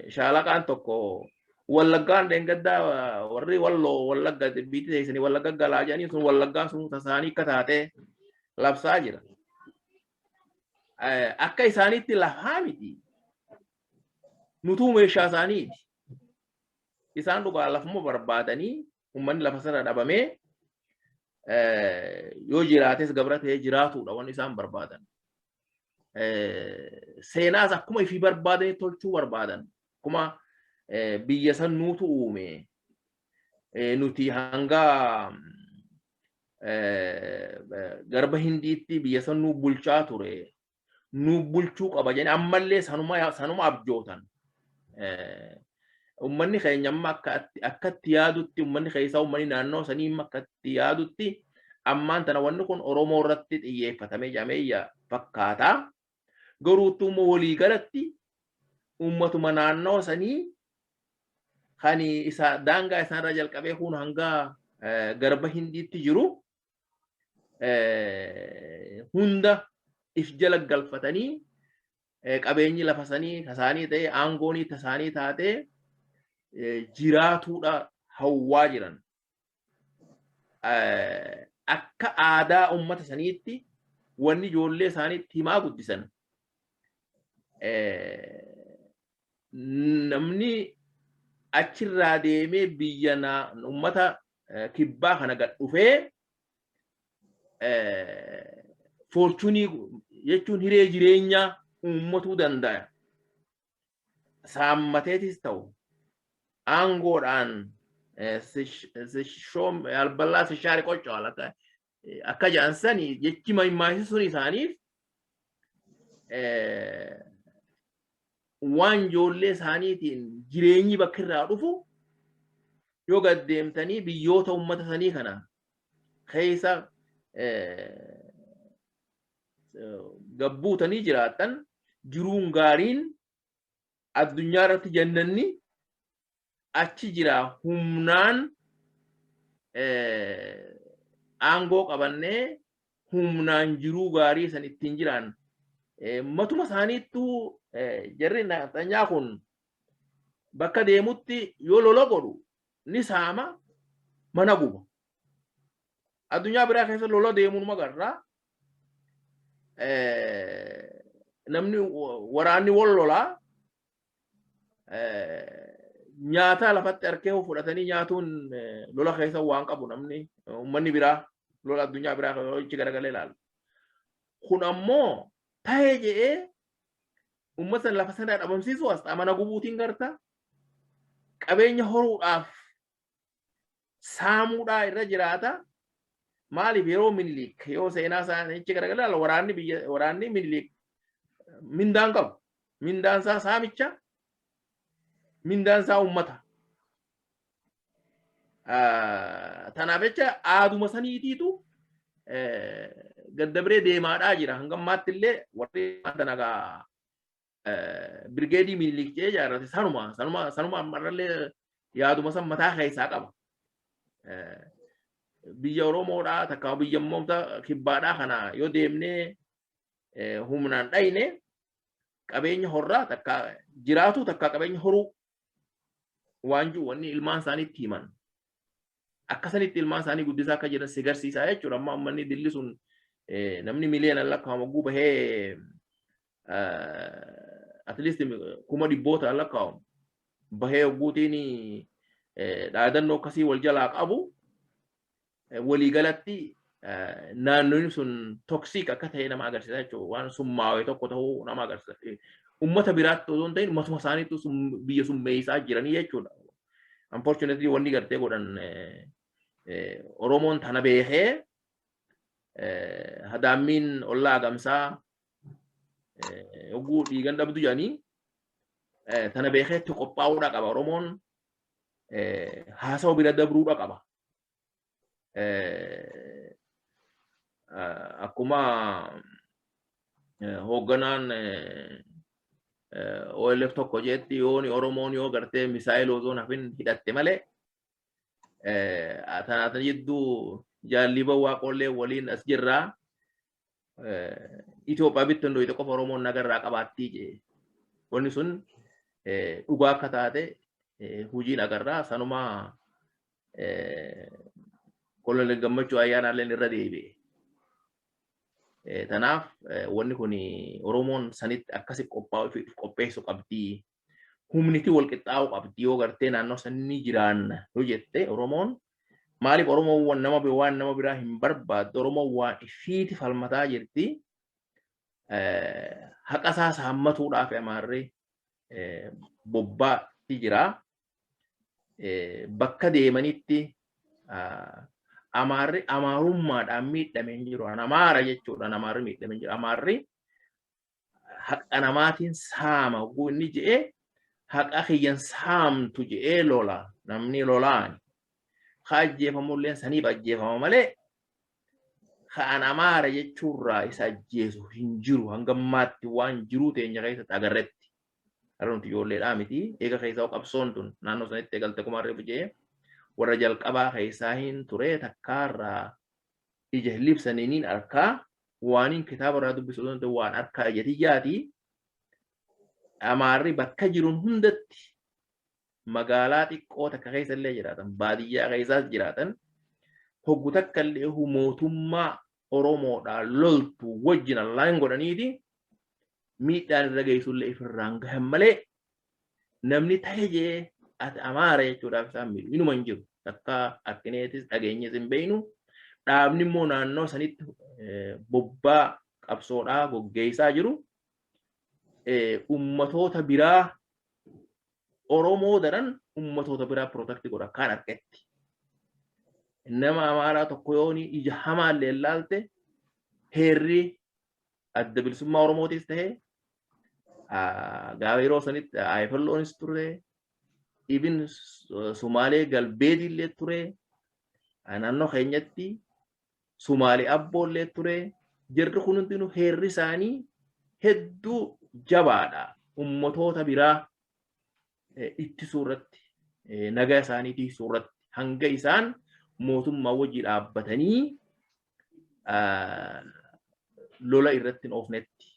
shaalaqaan tokko Wallaggaan dheengaddaa warri Walloo Wallagga biitti teessanii Wallagga galaa jedhanii, sun Wallaggaan sun tasaanii akka taate labsaa jira. Akka isaaniitti lafaa miti. Nutuu meeshaa isaaniiti. Isaan dhugaa lafuma barbaadanii, uummanni lafa sana dhabamee yoo jiraates gabra ta'ee jiraatudha wanni isaan barbaadan. Seenaas akkuma ifii barbaadanii tolchuu barbaadan. Akkuma biyya san nuutu uume. Nuti hanga garba Hindiitti biyya san nuu bulchaa ture. Nuu bulchuu qaba jedhanii ammallee sanuma abjootan. Uummanni keenya amma akkatti yaadutti, uummanni keessaa, uummanni naannoo sanii amma akkatti yaadutti, ammaan tana wanni kun Oromoo irratti xiyyeeffatamee jedhamee fakkaata. Garuu immoo waliigalatti uummatuma naannoo sanii kan isa daangaa isaarraa jalqabee kun hanga garba Hindiitti jiru hunda if jala galfatanii, qabeenyi lafa sanii tasaanii ta'e, aangoonii tasaanii taatee jiraatuudha hawwaa jiran. Akka aadaa uummata saniitti wanni ijoollee isaaniitti himaa guddisan, namni achirraa deemee biyya uummata kibbaa kana gad dhufee fortune jechuun hiree jireenyaa uummatuu danda'a. Saammateetis ta'u, aangoodhaan alballaa sishaari qoccoo akka jedhan sani, jechi mammaaksi sun isaaniif waan ijoollee isaaniitiin jireenyi bakka irraa dhufu, yoo gad deemtanii biyyoota uummata sanii kana keessa gabbuutanii jiraattan, jiruun gaariin addunyaa irratti jannanni achi jira. Humnaan aangoo qabannee humnaan jiruu gaarii san ittiin jiraan matuma isaaniittuu jarri nafxanyaa kun bakka deemutti yoo lola godhu ni saama, mana guba. Addunyaa biraa keessa lola deemuun magarraa namni waraanni wal lolaa nyaata lafatti harkee fudhatanii nyaatuun lola keessa waan qabu, namni uummanni biraa lola addunyaa biraa ichi garagalee ilaala. Kun ammoo tahee jedhee uummata lafa sana dhabamsiisuu as mana gubuutiin garta, qabeenya horuudhaaf saamuudhaa irra jiraata. Maaliif yeroo Minilik, yoo seenaa isaanii ichi garagalee, waraanni biyya, waraanni Minilik mindaan qabu. Mindaan isaa saamicha, mindaan isaa uummata. Tanaaf jecha aaduma saniitiitu gaddabree deemaadhaa jira. Hanga ammaatti illee warri tanagaa birgeedii Minilik jedhee ijaarrate sanuma ammarrallee yaaduma san mataa keessaa qaba. Biyya Oromoodhaa takka biyya moota kibbaadhaa kana yoo deemnee humnaan dhayne Qabeenya horraa takka jiraatu, takka qabeenya horuu waan jiru wanni ilmaan isaaniitti himan. Akkasanitti ilmaan isaanii guddisaa akka jiran si garsiisaa jechuudha. Amma uummanni dilli sun namni miliyoona lakkaa'amu hogguu bahee, at least kuma dhibboota lakkaa'amu bahee hogguutiin dhaadannoo akkasii wal jalaa qabu, waliigalatti naannoon sun toxic akka ta'e nama agarsiisa jechuudha. Waan summaawee tokko ta'uu nama agarsiisa. Uummata biraatti osoo hin ta'in uummatuma isaaniitu biyya summeessaa jiranii jechuudha. Unfortunately, wanni gartee godhan Oromoon tana beekee hadaammiin ollaa agamsaa hogguu dhiigan dhabdu jedhanii, tana beekee itti qophaa'uudha qaba. Oromoon haasawa bira dabruudha qaba. Akkuma hoogganaan OLF tokko jetti, yooni Oromoon yoo gartee misaayil osoo hafin hidhatte malee, tanaatan jidduu jaalliba waaqollee waliin as jirraa, Itoophiyaa bittan dhoyite qofa Oromoon nagarraa qabaattii jee. Wanni sun dhugaa akka taate hojiin agarraa. Sanuma Kolonel Gammachuu Ayyaanaalleen irra deebi'e. Tanaaf wanni kun Oromoon sanitti akkasi qophaa'uu fi qopheessuu qabdi. Humniti wal qixxaa'uu qabdi yoo gartee naannoo sanni jiraanna yoo jette Oromoon. Maaliif Oromoon waan nama biraa hin barbaaddu? Oromoon waan ifiiti falmataa jirti. Haqa isaa saammatuudhaaf Amaarri bobbaatti jira. Bakka deemanitti Amaarri amaarummaadhaan miidhamee hin jiru. Amaara jechuudhaan Amaarri miidhamee hin jiru. Amaarri haqa namaatiin saama hogguu inni je'ee, haqa kiyyan saamtu je'ee lola, namni lolaani. Ka ajjeefamulleen saniif ajjeefama malee ka'an Amaara jechuurraa isa ajjeesu hin jiru hanga ammaatti waan jiruu teenya keessatti agarretti. Har'a nuti ijoolleedhaa miti. Eega keessaa qabsoon tun naannoo sanitti eegalte kumarree bujee warra jalqabaa keessaa hin ture. Takkaarraa ija libsaniiniin harkaa waaniin kitaaba irraa dubbisu osoo hin ta'in waan harkaa ija tiyyaati. Amaarri bakka jiruun hundatti, magaalaa xiqqoo takka keessa illee jiraatan, baadiyyaa keessaas jiraatan, hoggu takka illee mootummaa Oromoodhaan loltu wajjin allaan godhaniiti miidhaan irra geessullee ifirraan gahan malee, namni ta'e jee ati Amaara jechuudhaaf isaan miidhu inuma hin jiru. Takka akkineetis dhageenyes hin beeynu. Dhaabni immoo naannoo sanitti bobbaa qabsoodhaa goggeessaa jiru ummatoota biraa, Oromoo daran ummatoota biraa protect godha kaan argetti. Nama Amaaraa tokko yooni ija hamaallee ilaalte, heerri Adda Bilisummaa Oromootis ta'e, gaafa yeroo sanitti Ayifalloonis ture, ibin Sumaalee Galbeediillee ture, naannoo keenyatti Sumaalee Abboollee ture, jarri kun hundinuu heerri isaanii hedduu jabaadha. Ummatoota biraa ittisuu irratti, nagaa isaanii tiksuu irratti, hanga isaan mootummaa wajji dhaabbatanii lola irratti hin oofnetti.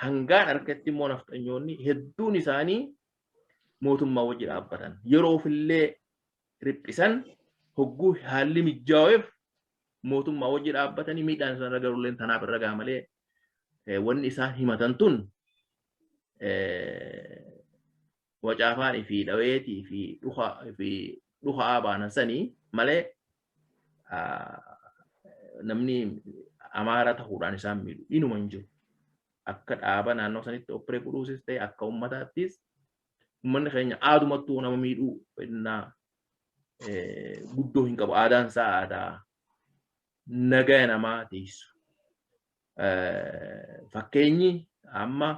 Hangaan harkatti immoo nafxanyoonni hedduun isaanii mootummaa wajji dhaabbatan. Yeroo ofillee riphisan, hogguu haalli mijaa'eef mootummaa wajji dhaabbatanii miidhaan isaan irra garullee tanaaf irra gaha malee, wanni isaan himatan tun wacaafaan fi dhaweetii fi dhukaa baanan sanii malee, namni Amaara ta'uudhaan isaan miidhu inuma hin jiru. Akka dhaaba naannoo sanitti operate godhuusis ta'e, akka ummataattis, uummanni keenya aadumattuu nama miidhuu fedhinnaa guddoo hin qabu. Aadaan isaa aadaa nagaya namaa tiisu. Fakkeenyi amma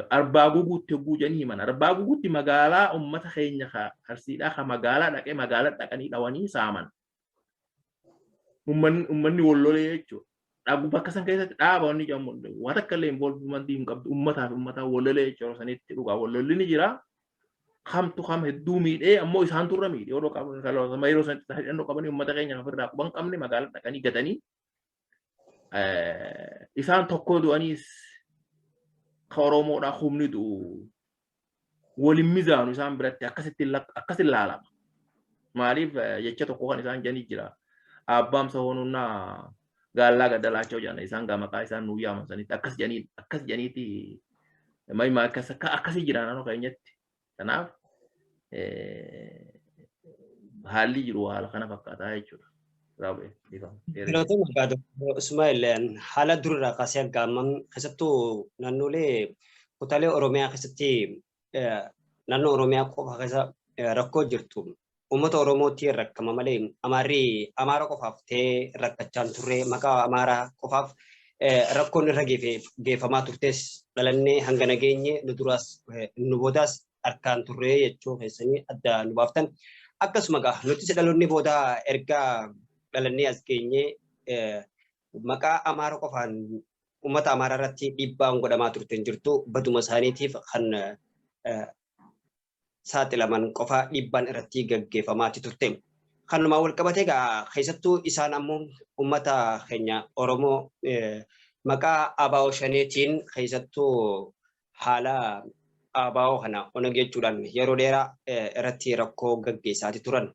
Arbaa Guguutti hogguu jedhanii himan. Arbaa Guguutti magaalaa uummata keenya ka Arsiidhaa ka magaalaa dhaqee magaalaa dhaqanii dhawanii saaman. Uummanni wal lolee jechuudha. Dhaabu bakka san keessatti dhaaba wanni jedhamu waan takka illee involvement hin qabdu, uummataa fi uummataa wal lolee jechuudha. Sanitti dhugaa wal lolli ni jira. Kamtu kam hedduu miidhee ammoo isaan turra miidhee yeroo qaban, yeroo sanitti hidhannoo qabanii uummata keenya ofirraa quban qabne magaalaa dhaqanii gatanii isaan tokko du'aniis Ka Oromoodhaa humni du'u waliin mizaanu isaan biratti akkasitti akkasin laalama. Maaliif jecha tokko kan isaan jedhanii jira. Abbaamsa honunnaa gaallaa gaddalaachoo jedhan isaan gaa maqaa isaan nuu yaaman sanitti akkas jedhanii akkas jedhaniiti maymaa akkas akkasii jira naannoo keenyatti. Kanaaf haalli jiru haala kana fakkaataa jechuudha. Galatooma egaa Dr. Ismail, haala durirraa kaasee hanga ammaa keessattuu naannolee kutaalee Oromiyaa keessatti, naannoo Oromiyaa qofa keessa rakkoo jirtu uummata Oromootti rakkama malee Amaarri Amaara qofaaf ta'ee rakkachaa hin turre. Maqaa Amaaraa qofaaf rakkoon irra geeffamaa turtes dhalannee hanga nageenye nu duraas nu boodaas harkaan turre jechuu keessanii adda nu baaftan. Akkasuma egaa nutis dhaloonni boodaa erga dhalannee as geenye maqaa Amaara qofaan uummata Amaaraa irratti dhiibbaan godhamaa turte hin jirtu. Baduma isaaniitiif kan saaxilaman qofa dhiibbaan irratti gaggeeffamaati turte. Kanumaan wal qabatee egaa keessattuu isaan ammoo uummata keenya Oromoo maqaa ABO Shaneetiin keessattuu haala ABO kana ONG jechuudhaan yeroo dheeraa irratti rakkoo gaggeessaati turan.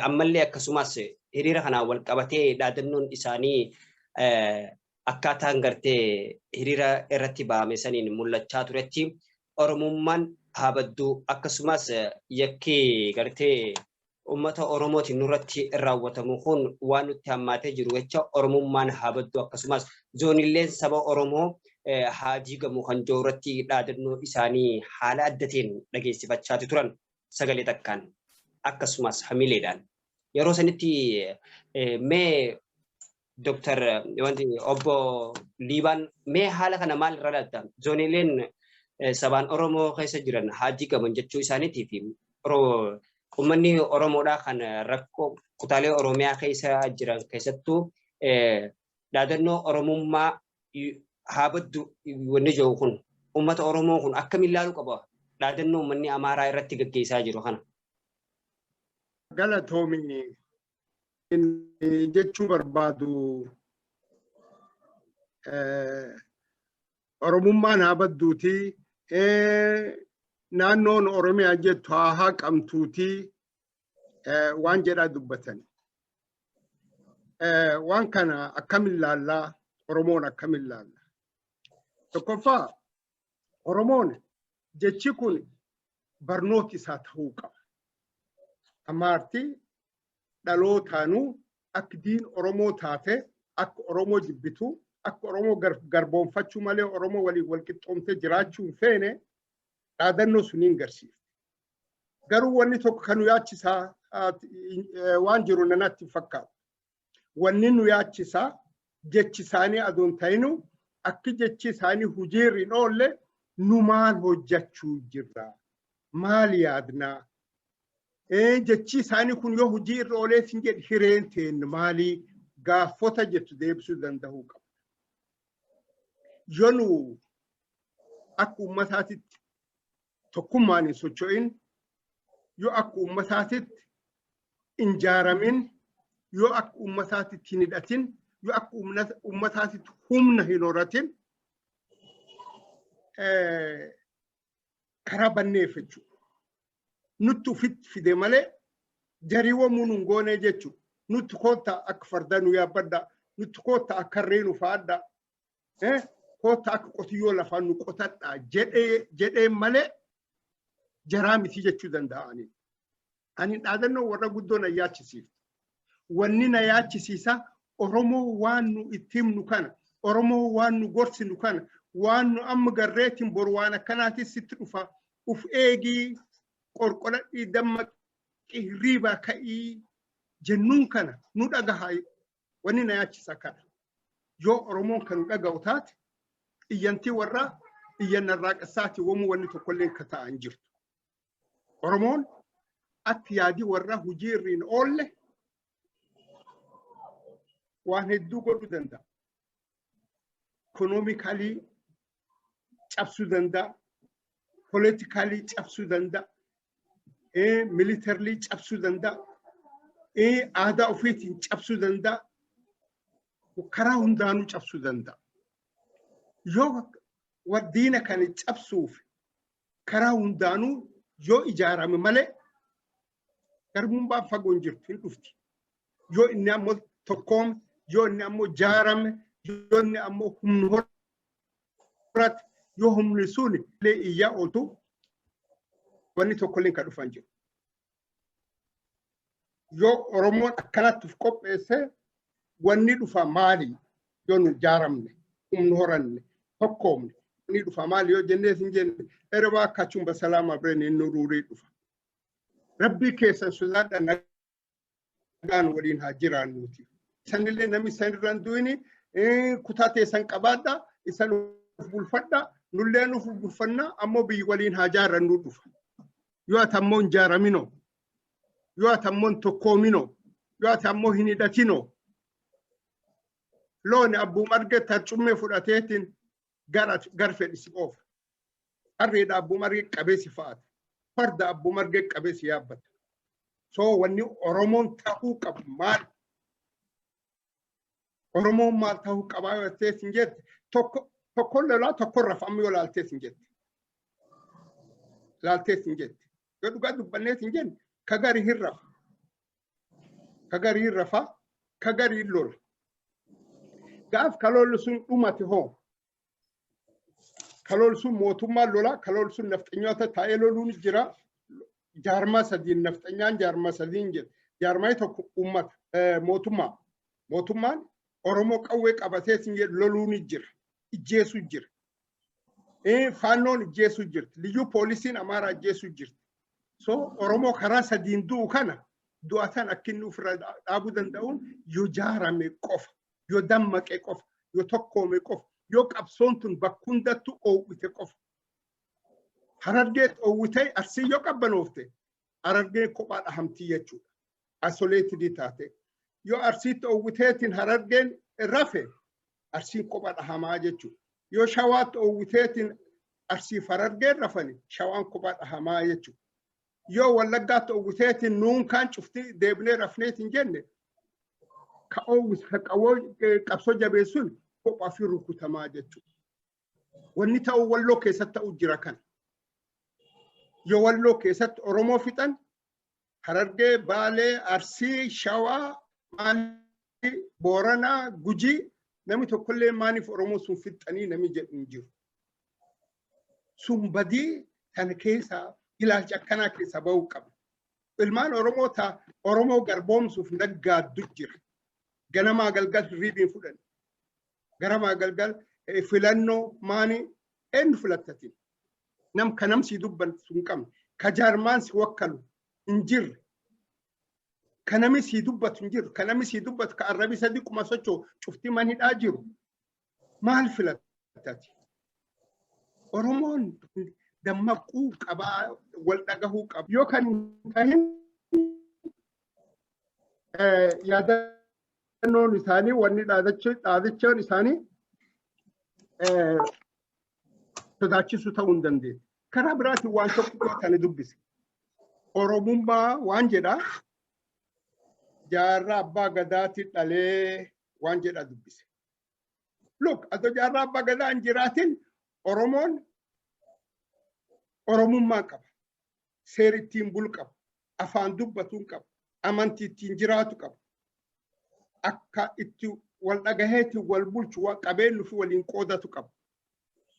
Ammallee akkasumas hiriira kanaan wal qabatee dhaadannoon isaanii akkaataan gartee hiriira irratti bahame saniin mul'achaa turetti Oromummaan haa badduu, akkasumas yakki gartee uummata Oromootiin nurratti raawwatamu kun waan nutti hammaatee jiru jecha Oromummaan haa baddu, akkasumas zoonilleen saba Oromoo haa diigamu kan jiru irratti dhaadannoo isaanii haala adda ta'een dhageessifachaati turan sagalee takkaan akkasumas hamileedhaan. Yeroo sanitti mee Dooktar wanti obbo Liibaan, mee haala kana maal irra ilaalta? Zoonileen sabaan Oromoo keessa jiran haa diigaman jechuu isaaniitii fi uummanni Oromoodhaa kan rakkoo kutaalee Oromiyaa keessa jiran keessattuu dhaadannoo Oromummaa haa baddu wanni jiru kun uummata Oromoo kun akkamiin ilaaluu qaba dhaadannoo uummanni Amaaraa irratti gaggeessaa jiru kana? Galatoomi jechuu barbaadu, Oromummaan haa badduuti, naannoon Oromiyaa jettu haa haqamtuuti waan jedhaa dubbatan. Waan kana akkamiin laallaa? Oromoon akkamiin laalla? Tokkoffaa, Oromoon jechi kun barnooti isaa ta'uu qaba. Amaarti dhalootaanuu akka diin Oromoo taate, akka Oromoo jibbitu, akka Oromoo garboonfachuu malee Oromoo waliin wal qixxoomtee jiraachuu hin feene dhaadannoo suniin garsiifte. Garuu wanni tokko kan nu yaachisaa waan jiru nanatti hin fakkaatu. Wanni nu yaachisaa jechi isaanii adoon ta'inu akki jechi isaanii hojiirra hin oolle nu maal hojjechuu jirra? Maal yaadnaa? Jechi isaanii kun yoo hojii irra oolee sin jedhe hireen teen maalii gaaffota jettu deebisuu danda'uu qaba. Yoo nu akka uummataatitti tokkummaan hin socho'in, yoo akka uummataatitti hin jaaramin, yoo akka uummataatitti hin hidhatin, yoo akka uummataatitti humna hin horatin, karaa banneef jechuudha. Nutti ufitti fide malee jariiwwan nuun goonee jechuudha. Nutti koottaa akka fardaa nu yaabbadhaa, nutti koottaa akka harree nu fa'adhaa, koottaa akka qotiyyoo lafaan nu qotadhaa jedhee malee jaraa miti jechuu danda'anii. Ani dhaadannoo warra guddoo na yaachisiiftu. Wanni na yaachisiisa Oromoo waan nu itti himnu kana, Oromoo waan nu gorsinu kana, waan nu amma garreetiin boru waan akkanaatis sitti dhufa, uf eegii, qorqoladhii, dammaqii, hirriibaa ka'ii jennuun kana nu dhagahaa, wanni na yaachisa kana. Yoo Oromoon kan nu dhaga'u taate, iyyantii warraa iyyannarraa qassaati wamuu wanni tokkollee ka ta'an jirtu. Oromoon akka yaadii warraa hojii irra hin oolle waan hedduu godhuu danda'a. Economically cabsuu danda'a. Politically cabsuu danda'a. Militarily cabsuu danda'a. Aadaa ofiitiin cabsuu danda'a. Karaa hundaanuu cabsuu danda'a. Yoo Diina kana cabsuuf karaa hundaanuu yoo ijaarame malee garbummaan fagoo hin jirtu, hin dhufti. Yoo inni ammoo tokkoome, yoo inni ammoo jaarame, yoo inni ammoo humna horate, yoo humni sun illee iyyaa ooltu, wanni tokkollee kan dhufan jiru. Yoo Oromoon akkanatti of qopheesse, wanni dhufa maali? Yoo nu jaaramne, humna horanne, tokkoomne, wanni dhufa maali yoo jennee hin jenne, erebaa akkachuun basalaama bireen inni ruurii dhufa. Rabbii keessan sodaadha, nagaan waliin haa jiraannuuti. Isanillee namni isan irra hin du'ini, kutaa teessan qabaadha, isan of bulfadha, nullee nuuf bulfanna, ammoo biyyi waliin haa jaarrannu dhufa. Yoo ati ammoo hin jaaraminoo, yoo ati ammoo hin tokkoominoo, yoo ati ammoo hin hidhatinoo, looni abbuma arge tarcummee fudhateetiin gara fedhi si oofa. Harreedha abbuma arge qabee si fa'ata. Farda abbuma arge qabee si yaabbata. So wanni Oromoon ta'uu qabu maal? Oromoon maal ta'uu qabaa yoo jettees hin jette, tokko tokkoon lolaa, tokkoon rafa amma yoo laaltees hin jette. Laaltees hin jette. Yoo dhugaa dubbannees hin jenne, ka gari hin rafa. Ka gari hin rafa, ka gari hin lola. Gaaf ka lolli sun dhumate hoo? Ka lolli sun mootummaan lola, ka lolli sun nafxanyoota taa'ee loluun jira. Jaarmaa sadiin nafxanyaan jaarmaa sadiin jira. Jaarmaa tokko uummata, mootummaa. Mootummaan Oromoo qawwee qabatee sin jedhu loluun jira. Ijjeesuu jira. Faannoon ijjeesuu jirti. Liyyuu poolisiin Amaaraa ijjeesuu jirti. So Oromoo karaa sadiin du'u kana du'a san akka inni ofirra dhaabuu danda'uun yoo jaarame qofa, yoo dammaqe qofa, yoo tokkoome qofa, yoo qabsoon tun bakka hundattuu oowwite qofa. Harargeet oowwitee Arsii yoo qabbanoofte, Harargeen kophaa dhahamtii jechuudha. Isolated taate. Yoo Arsiitti oowwiteetiin Harargeen rafe, Arsiin kophaa dhahamaa jechuudha. Yoo Shawaatti oowwiteetiin Arsiif Harargeen rafani, Shawaan kophaa dhahamaa jechuudha. Yoo Wallaggaatti oowwiteetiin nuun kaan cuftii deebinee rafneetiin jenne, ka oowwis ka qawwoo qabsoo jabeessuun kophaa fi rukutamaa jechuudha. Wanni ta'u Walloo keessatti ta'u jira kana. Yoo Walloo keessatti Oromoo fixan, Harargee, Baalee, Arsii, Shawaa, Maalii, Booranaa, Gujii, namni tokkollee maaliif Oromoo sun fixxanii namni jedhu hin jiru. Sun badii kana keessaa ilaalcha akkanaa keessaa bahuu qaba. Ilmaan Oromoo ta Oromoo garboomsuuf naggaaddu jira. Ganamaa galgal hirriibiin fudhan. Ganamaa galgal filannoo maani, eenyu filattatin? Nam ka namsii dubban sun qabne. Ka jaarmaan si wakkalu hin jirre. Ka nami sii dubbatu hin jiru. Ka nami sii dubbatu ka arrabi sadi quma socho'u cuftii man hidhaa jiru. Maal filattati? Oromoon dammaquu qabaa, wal dhagahuu qaba. Yoo kan hin tahin, yaadannoon isaanii, wanni dhaadachoon isaanii sodaachisuu ta'uu hin dandeenya. Karaa biraatiin waan tokko kana dubbise. Oromummaa waan jedhaa Jaarraa Abbaa Gadaatti dhalee waan jedha dubbise. Look, adoo Jaarraa Abbaa Gadaa hin jiraatin Oromoon Oromummaa qaba. Seera ittiin bulu qaba. Afaan dubbatuun qaba. Amantii ittiin jiraatu qaba. Akka itti wal dhagaheetti wal bulchu, qabeenyu fi waliin qoodatu qaba.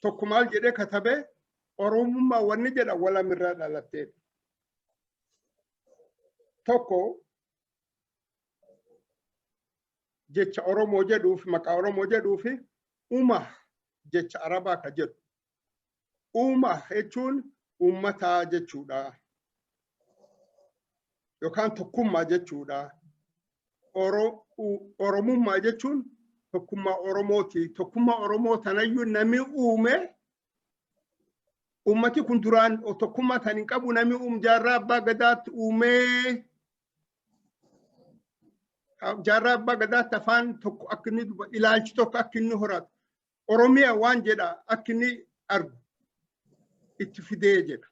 Tokko maal jedhee katabee, Oromummaa wanni jedha walamirraa dhalatteedha. Tokko jecha Oromoo jedhuuf, maqaa Oromoo jedhuuf, uma jecha Arabaa ka jedhu. Uma jechuun uummataa jechuudha. Yookaan tokkummaa jechuudha. Oromummaa jechuun tokkummaa Oromooti. Tokkummaa Oromoo tanayyuu nami uume, ummati kun duraan tokkummaa tan hin qabu, nami uume Jaarraa Abbaa Gadaatti uumee, Jaarraa Abbaa Gadaatti afaan tokko akka inni ilaalchi tokko akka inni horatu, Oromiyaa waan jedha akka inni argu itti fidee jedha.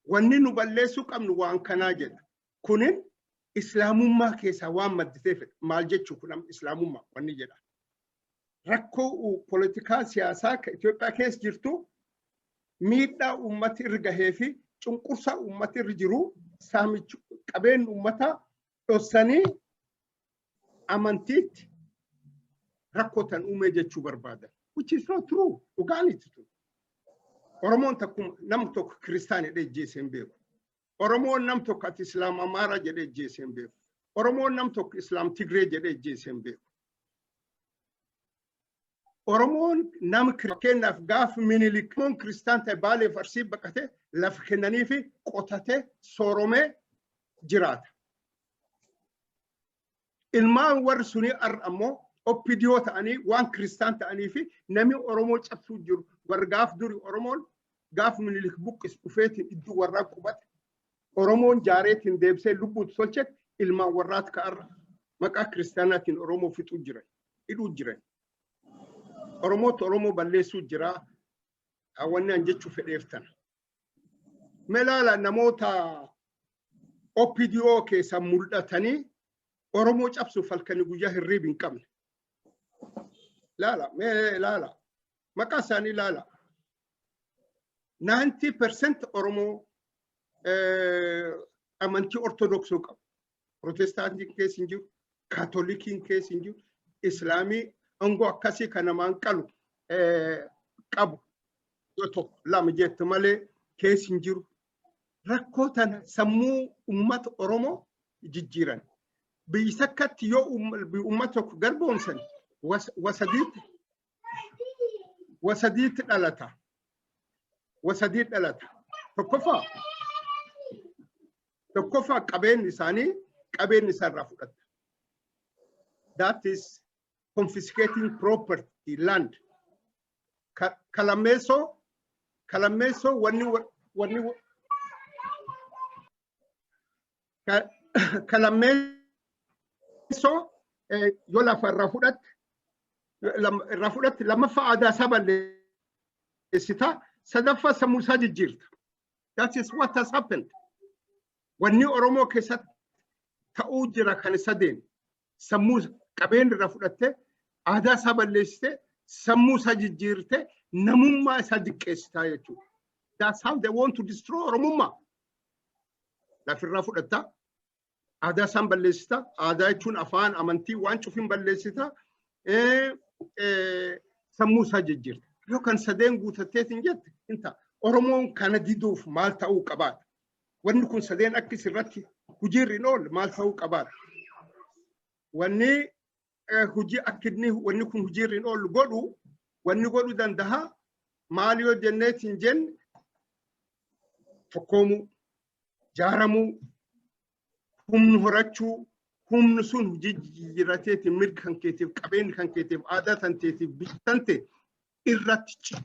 Wanni nu balleessuu qabnu waan kanaa jedha. Kunin Islaamummaa keessaa waan madditee fedha. Maal jechuu kun, islaamummaa wanni jedha. Rakkoo poolitikaa siyaasaa Itoophiyaa keessa jirtu, miidhaa uummati irra gahee fi cunqursaa uummati irra jiru, saamichi qabeen uummataa dhossanii amantiitti rakkoo tan uumee jechuu barbaadan. Which is not true. Dhugaanitti tun. Oromoon takkuma nam tokko kiristaan jedhee ijjeesee hin beeku. Oromoon nam tokko ati Islaam Amaaraa jedhee ijjeesee hin beeku. Oromoon nam tokko Islaam Tigree jedhee ijjeesee hin beeku. Oromoon nama fakkeenyaaf gaaf Minilik kiristaan ta'e Baalee Arsii baqatee lafa kennanii fi qotatee sooromee jiraata. Ilmaan warri sunii arra ammoo OPDO ta'anii waan kiristaan ta'anii fi namni Oromoo cabsuu jiru warri gaaf duri Oromoon gaaf Minilik buqqis dhufeetiin iddoo warraa qubate, Oromoon jaareetiin deebisee lubbuutti tolchetti, ilmaan warraati ka'arra maqaa kiristaanaatiin Oromoo fixuu jiran, hidhuu jiran. Oromootu Oromoo balleessuu jira. Wanni an jechuu fedheef tana. Melaala namoota OPDO keessa mul'atanii Oromoo cabsuuf halkanii guyyaa hirriib hin qabne. Laala, mee laala. Maqaa isaanii laala. 90% Oromoo amantii Ortodoksii qabu. Protestaantiin keessa hin jiru, Kaatolikiin keessa hin jiru, Islaamii aangoo akkasii kan namaan qalu qabu. Yoo tokko lama jette malee keessa hin jiru. Rakkoo tana sammuu uummata Oromoo jijjiiran. Biyyi takkatti yoo uummata tokko garboomsan wasadiitti dhalata. Wasadiitti dhalata. Tokkoffaa qabeenyi isaanii qabeenyi isaarraa fudhata. That is confiscating property, land. Kalammeessoo wanni kalammeessoo yoo lafa irraa fudhatte, lammaffaa aadaa isaa balleessita, sadaffaa sammuu isaa jijjiirta. That is what has happened. Wanni Oromoo keessatti ta'uu jira kan sadeen: sammuu qabeenya irraa fudhatte, aadaa isaa balleessite, sammuu isaa jijjiirte, namummaa isaa diqqeessitaa jechuudha. That's how they want to destroy Oromummaa. Lafirraa fudhatta, aadaa isaan balleessita, aadaa jechuun afaan, amantii, waan cufin balleessita, sammuu isaa jijjiirta. Yoo kan sadeen guutatteet hin jette hin ta'a. Oromoon kana diduuf maal ta'uu qabaadha? Wanni kun sadeen akka isirratti hojiirri hin oolle maal ta'uu qabaadha? Wanni hojii akka inni wanni kun hojiirri hin oollu godhu, wanni godhuu danda'a maal yoo jenneet hin jenne, tokkoomuu, jaaramuu, humni horachuu, humni sun hojii jijjiirateetiin mirga kan keetiif, qabeenya kan keetiif, aadaa tan teetiif, biyya tan ta'e irratti cimu.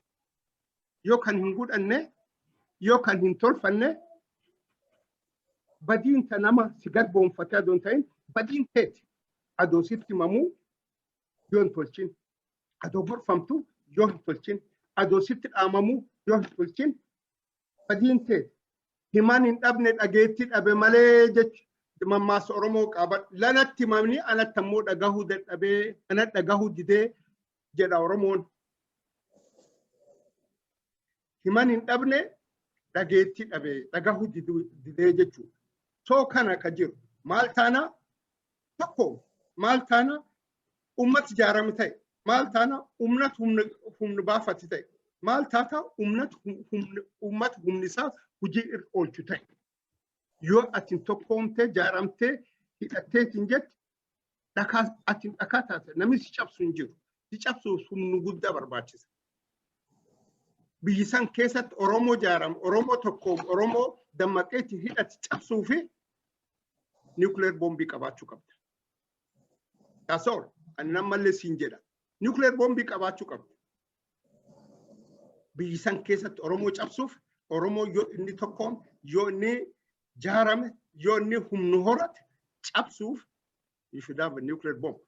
Yoo kan hin godhanne, yoo kan hin tolfanne, badiin ta nama si garboonfatee adoon ta'in badiin teeti. Adoo sitti himamuu yoo hin tolchin, adoo gorfamtu yoo hin tolchin, adoo sitti dhaamamuu yoo hin tolchin, badiin teeti. Himan hin dhabne dhageetti dhabe malee jechu mammaasa Oromoo qaba. Lanatti himamni anatti ammoo dhagahuu dadhabee, ana dhagahuu didee jedha Oromoon. Himan hin dhabne dhageetti dhabe, dhagahuu didee jechuudha. So kana ka jiru maal taana? Tokko maal taana? Ummati ijaarame ta'e maal taana? Humnatu humna baafate ta'e maal taata? Humnatu ummata humni isaa hojii irra oolchu ta'e. Yoo atin tokkoomtee jaaramtee hidhatteetiin jette, dhakaa atin dhakaa taate, namni si cabsu hin jiru. Si cabsuuf humna guddaa barbaachisa. Biyyi san keessatti Oromoo jaarame, Oromoo tokkoom, Oromoo dammaqeetti hidhate cabsuu fi nuclear boombii qabaachuu qabda. That's all. Ani nammallee siin jedha. Nuclear boombii qabaachuu qabda. Biyyi san keessatti Oromoo cabsuuf, Oromoo yoo inni tokkoom, yoo inni jaarame, yoo inni humna horate cabsuuf, you should have a nuclear bomb.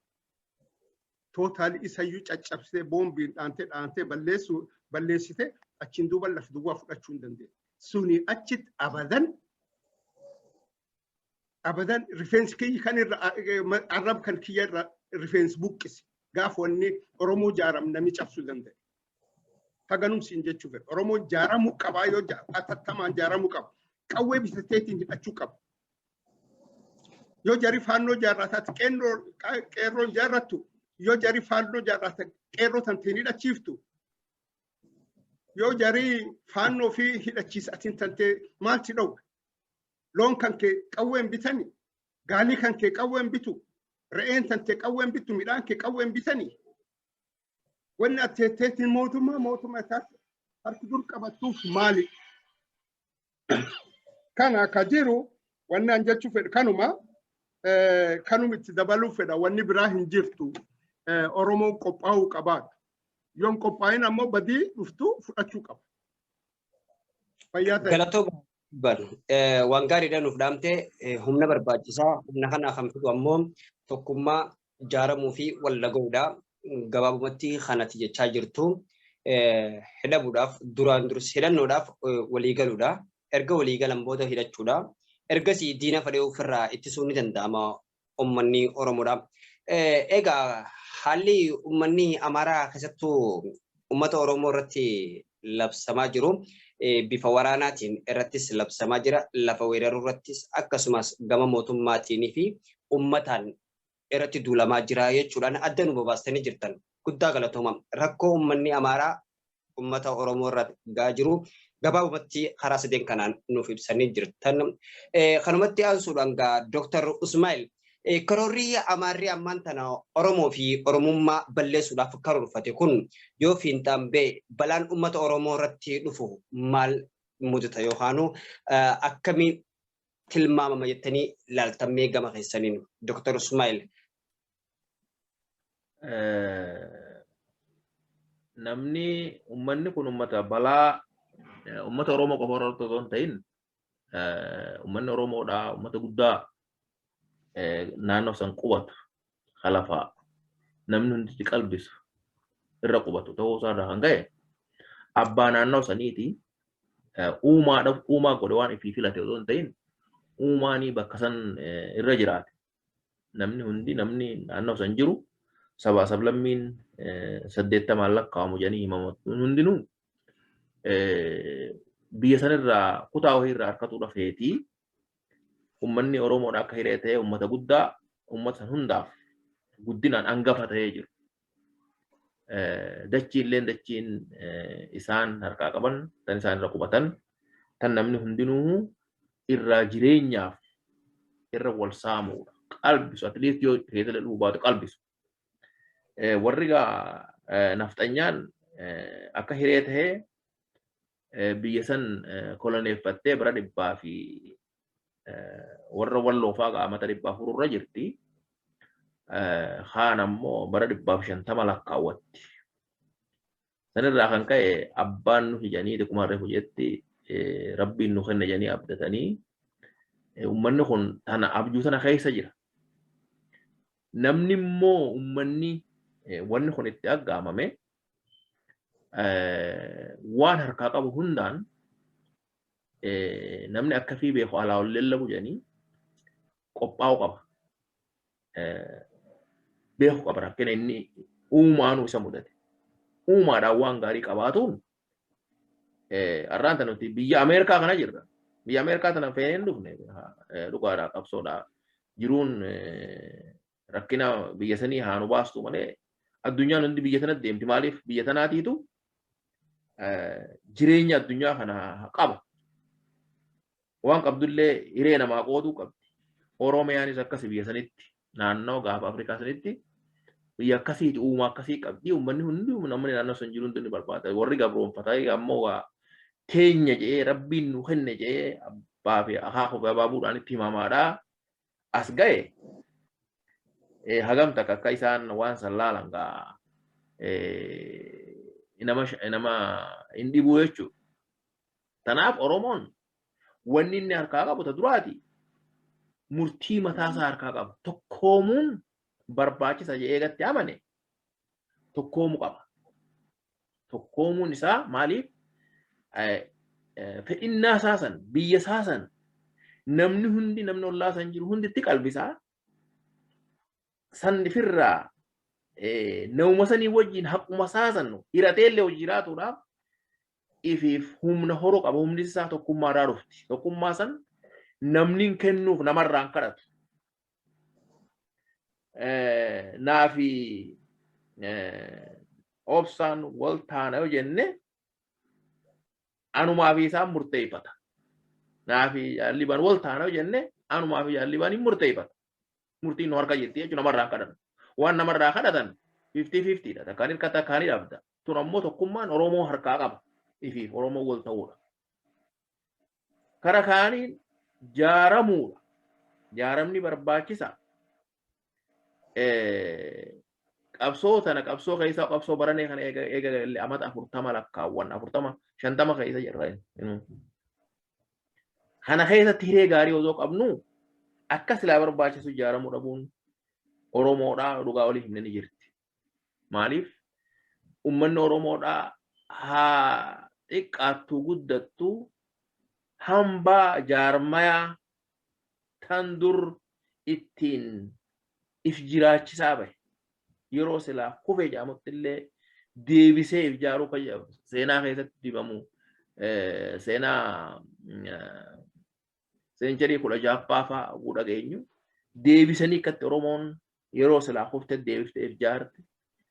Totally isayyuu caccabsitee, boombiin dhaantee dhaantee balleessuu balleessite, achiin duuba lafa duwwaa fudhachuu hin dandeenye. Suni achitti abadan abadan rifeensi kiyya kan irra arrab kan kiyya irra rifeensi buqqisi. Gaaf wanni Oromoo jaaram nami cabsuu danda'e. Haganumsiin jechuu fedha. Oromoo jaaramuu qabaa yoo atattamaan jaaramuu qaba. Qawwee bitateetiin hidhachuu qaba. Yoo jari faannoo jaarrataatti qeerroon jaarrattu, yoo jari faannoo jaarrata qeerroo tanteen hidhachiiftu, yoo jari faannoo fi hidhachiisa atiin tantee maalti dhowwe? Loon kan kee qawween bitani, gaalii kan kee qawween bitu, re'een tantee qawween bitu, midhaan kee qawween bitani. Wanni ati mootummaa mootummaa isaatti harki dur qabattuuf maali? Kana akka jiru wanni an jechuu fedhu kanuma, kanuma itti dabaluu fedha, wanni biraa hin jirtu. Oromoon qophaa'uu qabaadha. Yoon qophaa'in ammoo badii dhuftu fudhachuu qaba. Fayyaa ta'e. Galatooma waan gaariidha nuuf dhaamte. Humna barbaachisaa, humna kana kan fidu ammoo tokkummaa ijaaramuu fi wal dhaga'uudha. Gabaabumatti kanati jechaa jirtu hidhamuudhaaf duraan dursi hidhannoodhaaf walii galuudha. Erga walii galan booda hidhachuudha. Ergasii diina fedhee ofirraa ittisuun ni danda'ama uummanni Oromoodha. Egaa haalli uummanni Amaaraa keessattuu uummata Oromoo irratti labsamaa jiru bifa waraanaatiin irrattis labsamaa jira. Lafa weeraruu irrattis akkasumas gama mootummaatiin fi uummataan irratti duulamaa jira jechuudhaan adda nu babaastanii jirtan. Guddaa galatooma. Rakkoo uummanni Amaaraa uummata Oromoo irra gahaa jiru gabaabumatti karaa sadeen kanaan nuuf ibsanii jirtan. Kanumatti aansuudhaan gaa Dr. Usmaa'il, karoorri Amaarri ammaan tana Oromoo fi Oromummaa balleessuudhaaf karoorfate kun yoo fiinxaan ba'e balaan uummata Oromoo irratti dhufu maal mudata yookaan akkamiin tilmaamama jettanii ilaaltammee gama keessaniin, Dr. Usmaa'il? Namni uummanni kun uummata balaa uummata Oromoo qofa irratti osoo hin ta'in, uummanni Oromoodhaa uummata guddaa naannoo san qubatu, halafaa namni hundi qalbisu irra qubatu ta'uu isaarraa kan ka'e abbaa naannoo saniiti. Uumaadhaaf uumaa godhe waan ifii filate osoo hin ta'in uumaanii bakka san irra jiraate. Namni hundi, namni naannoo san jiru, sabaa sablammiin 80n lakkaa'amu jedhanii himamu hundinuu biyya sanirraa kutaa wayii irraa harkatuudha feetii. Uummanni Oromoodha akka hiree ta'ee uummata guddaa uummata san hundaaf guddinaan hangafa ta'ee jiru. Dachiilleen dachiin isaan harkaa qaban, tan isaan irra qubatan, tan namni hundinuu irraa jireenyaaf irra wal saamuudha. Qalbisu, at least yoo keessa dhufuu baatu qalbisu. Warri gaa nafxanyaan akka hiree ta'ee biyya san koloneeffattee bara dhibbaa fi warra walloofaa qaamata 400 irra jirti. Kaan ammoo bara 150 lakkaawwatti. Sanirraa kan ka'e abbaan nu hijanii akkuma reefu jetti rabbiin nu kenna jedhanii abdatanii uummanni kun tana abjuu tana keessa jira. Namni immoo uummanni wanni kun itti aggaamame waan harkaa qabu hundaan namni akka fi beeku alaa ol lallabu jedhanii qophaa'uu qaba. Beeku qaba rakkina inni uumaanuu isa mudate. Uumaadhaan waan gaarii qabaatuun har'aan tana nuti biyya Ameerikaa kana jirra. Biyya Ameerikaa tana feenee hin dhufne, dhugaadhaa qabsoodhaa jiruun rakkina biyya sanii haa nu baastu malee addunyaan hundi biyya sanatti deemti. Maaliif? Biyya tanaatiitu jireenya addunyaa kana qaba. Waan qabdullee hiree namaa qooduu qabdi. Oromiyaanis akkasi biyya sanitti, naannoo gaafa Afrikaa sanitti biyya akkasiiti, uumaa akkasii qabdi. Uummanni hundi, namni naannoo san jiru hundi ni barbaada. Warri gabroonfataa ammoo waa teenya jedhee rabbiin nu kenne jedhee abbaa fi akaakuu fi abaabuudhaan itti himamaadha. As ga'e hagam takka akka isaan waan san laalan gaa nama hin dhibuu jechuudha. Tanaaf Oromoon wanni inni harkaa qabu ta duraati murtii mataasaa harkaa qaba. Tokkoomuun barbaachisa jedhee gatti amane tokkoomuu qaba. Tokkoomuun isaa maaliif fedhinnaa isaa san, biyya isaa san, namni hundi, namni ollaa san jiru hundi itti qalbisaa san ifirraa Nama sanii wajjin haquma saasannu hirateellee hojii jiraatuudhaaf ifiif humna horuu qaba. Humni isaa tokkummaadhaa dhufti. Tokkummaa san namni hin kennuuf, namarraan kadhatu. Naafi Obsaan wal taana yoo jenne, anumaa fi isaan murteeffata. Naafi Jaallibaan wal taana yoo jenne, anumaa fi Jaallibaan hin murteeffata. Murtiin nu harka jirti jechuun namarraa kadhatan. Waan namarraa kadhatan 50-50 dha. Takkaan hirkata, takkaan dhabda. Tun ammoo tokkummaan Oromoo harkaa qaba. Ifiif Oromoo wal ta'uudha. Kara kaaniin jaaramuudha. Jaaramni barbaachisa. Qabsoo tana, qabsoo keessaa qabsoo baranee kana eega amata 40 lakkaawwan, 40 50 keessa jirra. Kana keessatti hiree gaarii osoo qabnu akka silaa barbaachisu ijaaramuu dhabuun Oromoodhaa dhugaa olii himne ni jirti. Maaliif, uummanni Oromoodhaa haa xiqqaattuu guddattuu hambaa jaarmayaa tan dur ittiin if jiraachisaa bahe, yeroo silaa kufee jedhamutti illee deebisee if jaaruu kan seenaa keessatti dibamu, seenaa century 16ffaa fa'aa oguu dhageenyu, deebisanii akkatti Oromoon yeroo silaa kufte deebiftee if jaarte,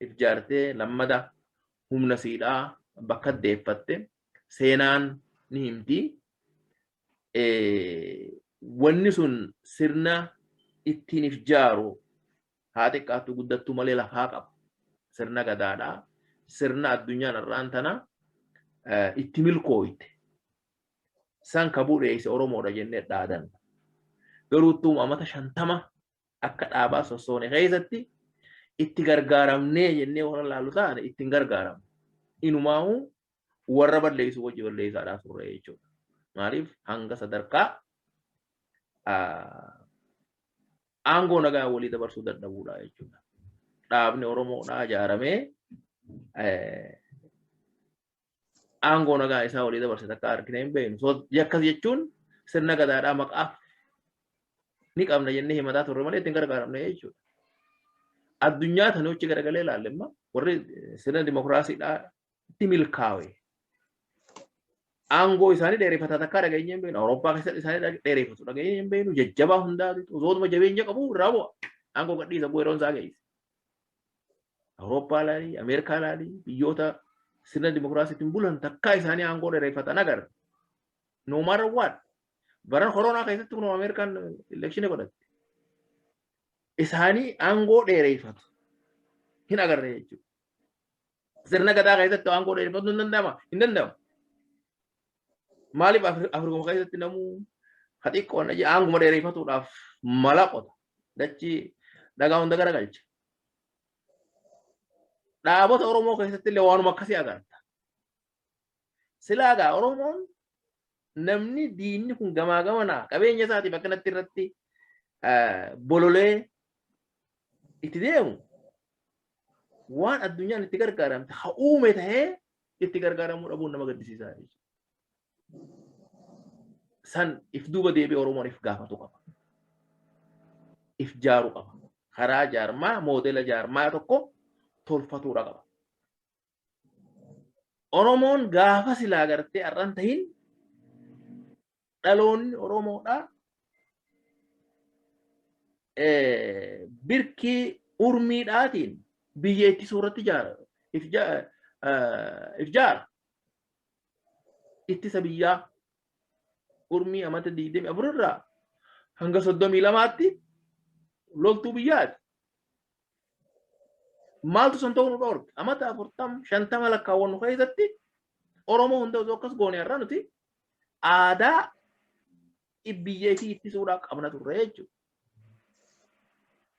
if jaartee lammada humna siidhaa bakka deeffatte seenaan ni himti. Wanni sun sirna ittiin if jaaru haa xiqqaattu guddattuu malee lafaa qaba. Sirna gadaadhaa. Sirna addunyaan har'aan tana itti milkooyte. San ka bu'uureesse Oromoodha jennee dhaadanna. Garuu ittuma amata 50 akka dhaabaa sossoone keessatti itti gargaaramnee jennee warra laallu taane, ittiin gargaaramne. Inumaa'uu warra balleessu wajji balleessaadhaa turre jechuudha. Maaliif, hanga sadarkaa aangoo nagaa walii dabarsuu dadhabuudha jechuudha. Dhaabni Oromoodhaa ijaaramee aangoo nagaa isaa walii dabarse takka argina hin beeknu. So akkas jechuun sirna gadaadhaa maqaaf ni qabna jennee himataa turre malee ittiin gargaaramne jechuudha. Addunyaa tana hojii garagalee ilaalle immoo, warri sirna dimokiraasiidhaa itti milkaawe aangoo isaanii dheereffataa takkaa dhageenye hin beeknu. Awurooppaa keessatti isaanii dheereffatu dhageenye hin beeknu. Jajjabaa hundaati osootuma jabeenya qabu irraa bu'a. Aangoo gadhiisa bu'u yeroon isaa geesse. Awurooppaa laalii, Ameerikaa laalii, biyyoota sirna dimokiraasiitiin bulan takkaa isaanii aangoo dheereffatan agarra. No matter what. Baran koronaa keessatti kun Ameerikaan election godhatte. Isaanii aangoo dheereffatu hin agarre jechuudha. Sirna gadaa keessatti aangoo dheereffatu hin danda'ama? Hin danda'amu. Maaliif, Afrikuma keessatti namuu ha xiqqoon aanguma dheereffatuudhaaf mala qota. Dachii dhagaa hunda garagalcha. Dhaabota Oromoo keessatti illee waanuma akkasii agarta. Silaa gaa Oromoon namni diinni kun gamaa gamanaa qabeenya isaatiif akkanatti irratti bololee itti deemu, waan addunyaan itti gargaaramte haa uume tahee itti gargaaramuu dhabuun nama gaddisiisaa jechuudha. San if duuba deebi'ee Oromoon if gaafatu qaba. If jaaruu qaba. Karaa jaarmaa, moodela jaarmaa tokko tolfatuudha qaba. Oromoon gaafa silaa gartee har'an tahin dhaloonni Oromoodhaa birkii urmiidhaatiin biyya ittisuu irratti ijaara. If jaara. Ittisa biyyaa urmii amata 24 irraa hanga 32tti loltuu biyyaati. Maaltu san ta'uu nu dhoorge? Amata 40 50 lakkaawwannu keessatti Oromoo hunda osoo akkas goone, har'a nuti aadaa biyya ifii ittisuudhaaf qabna turre jechuudha.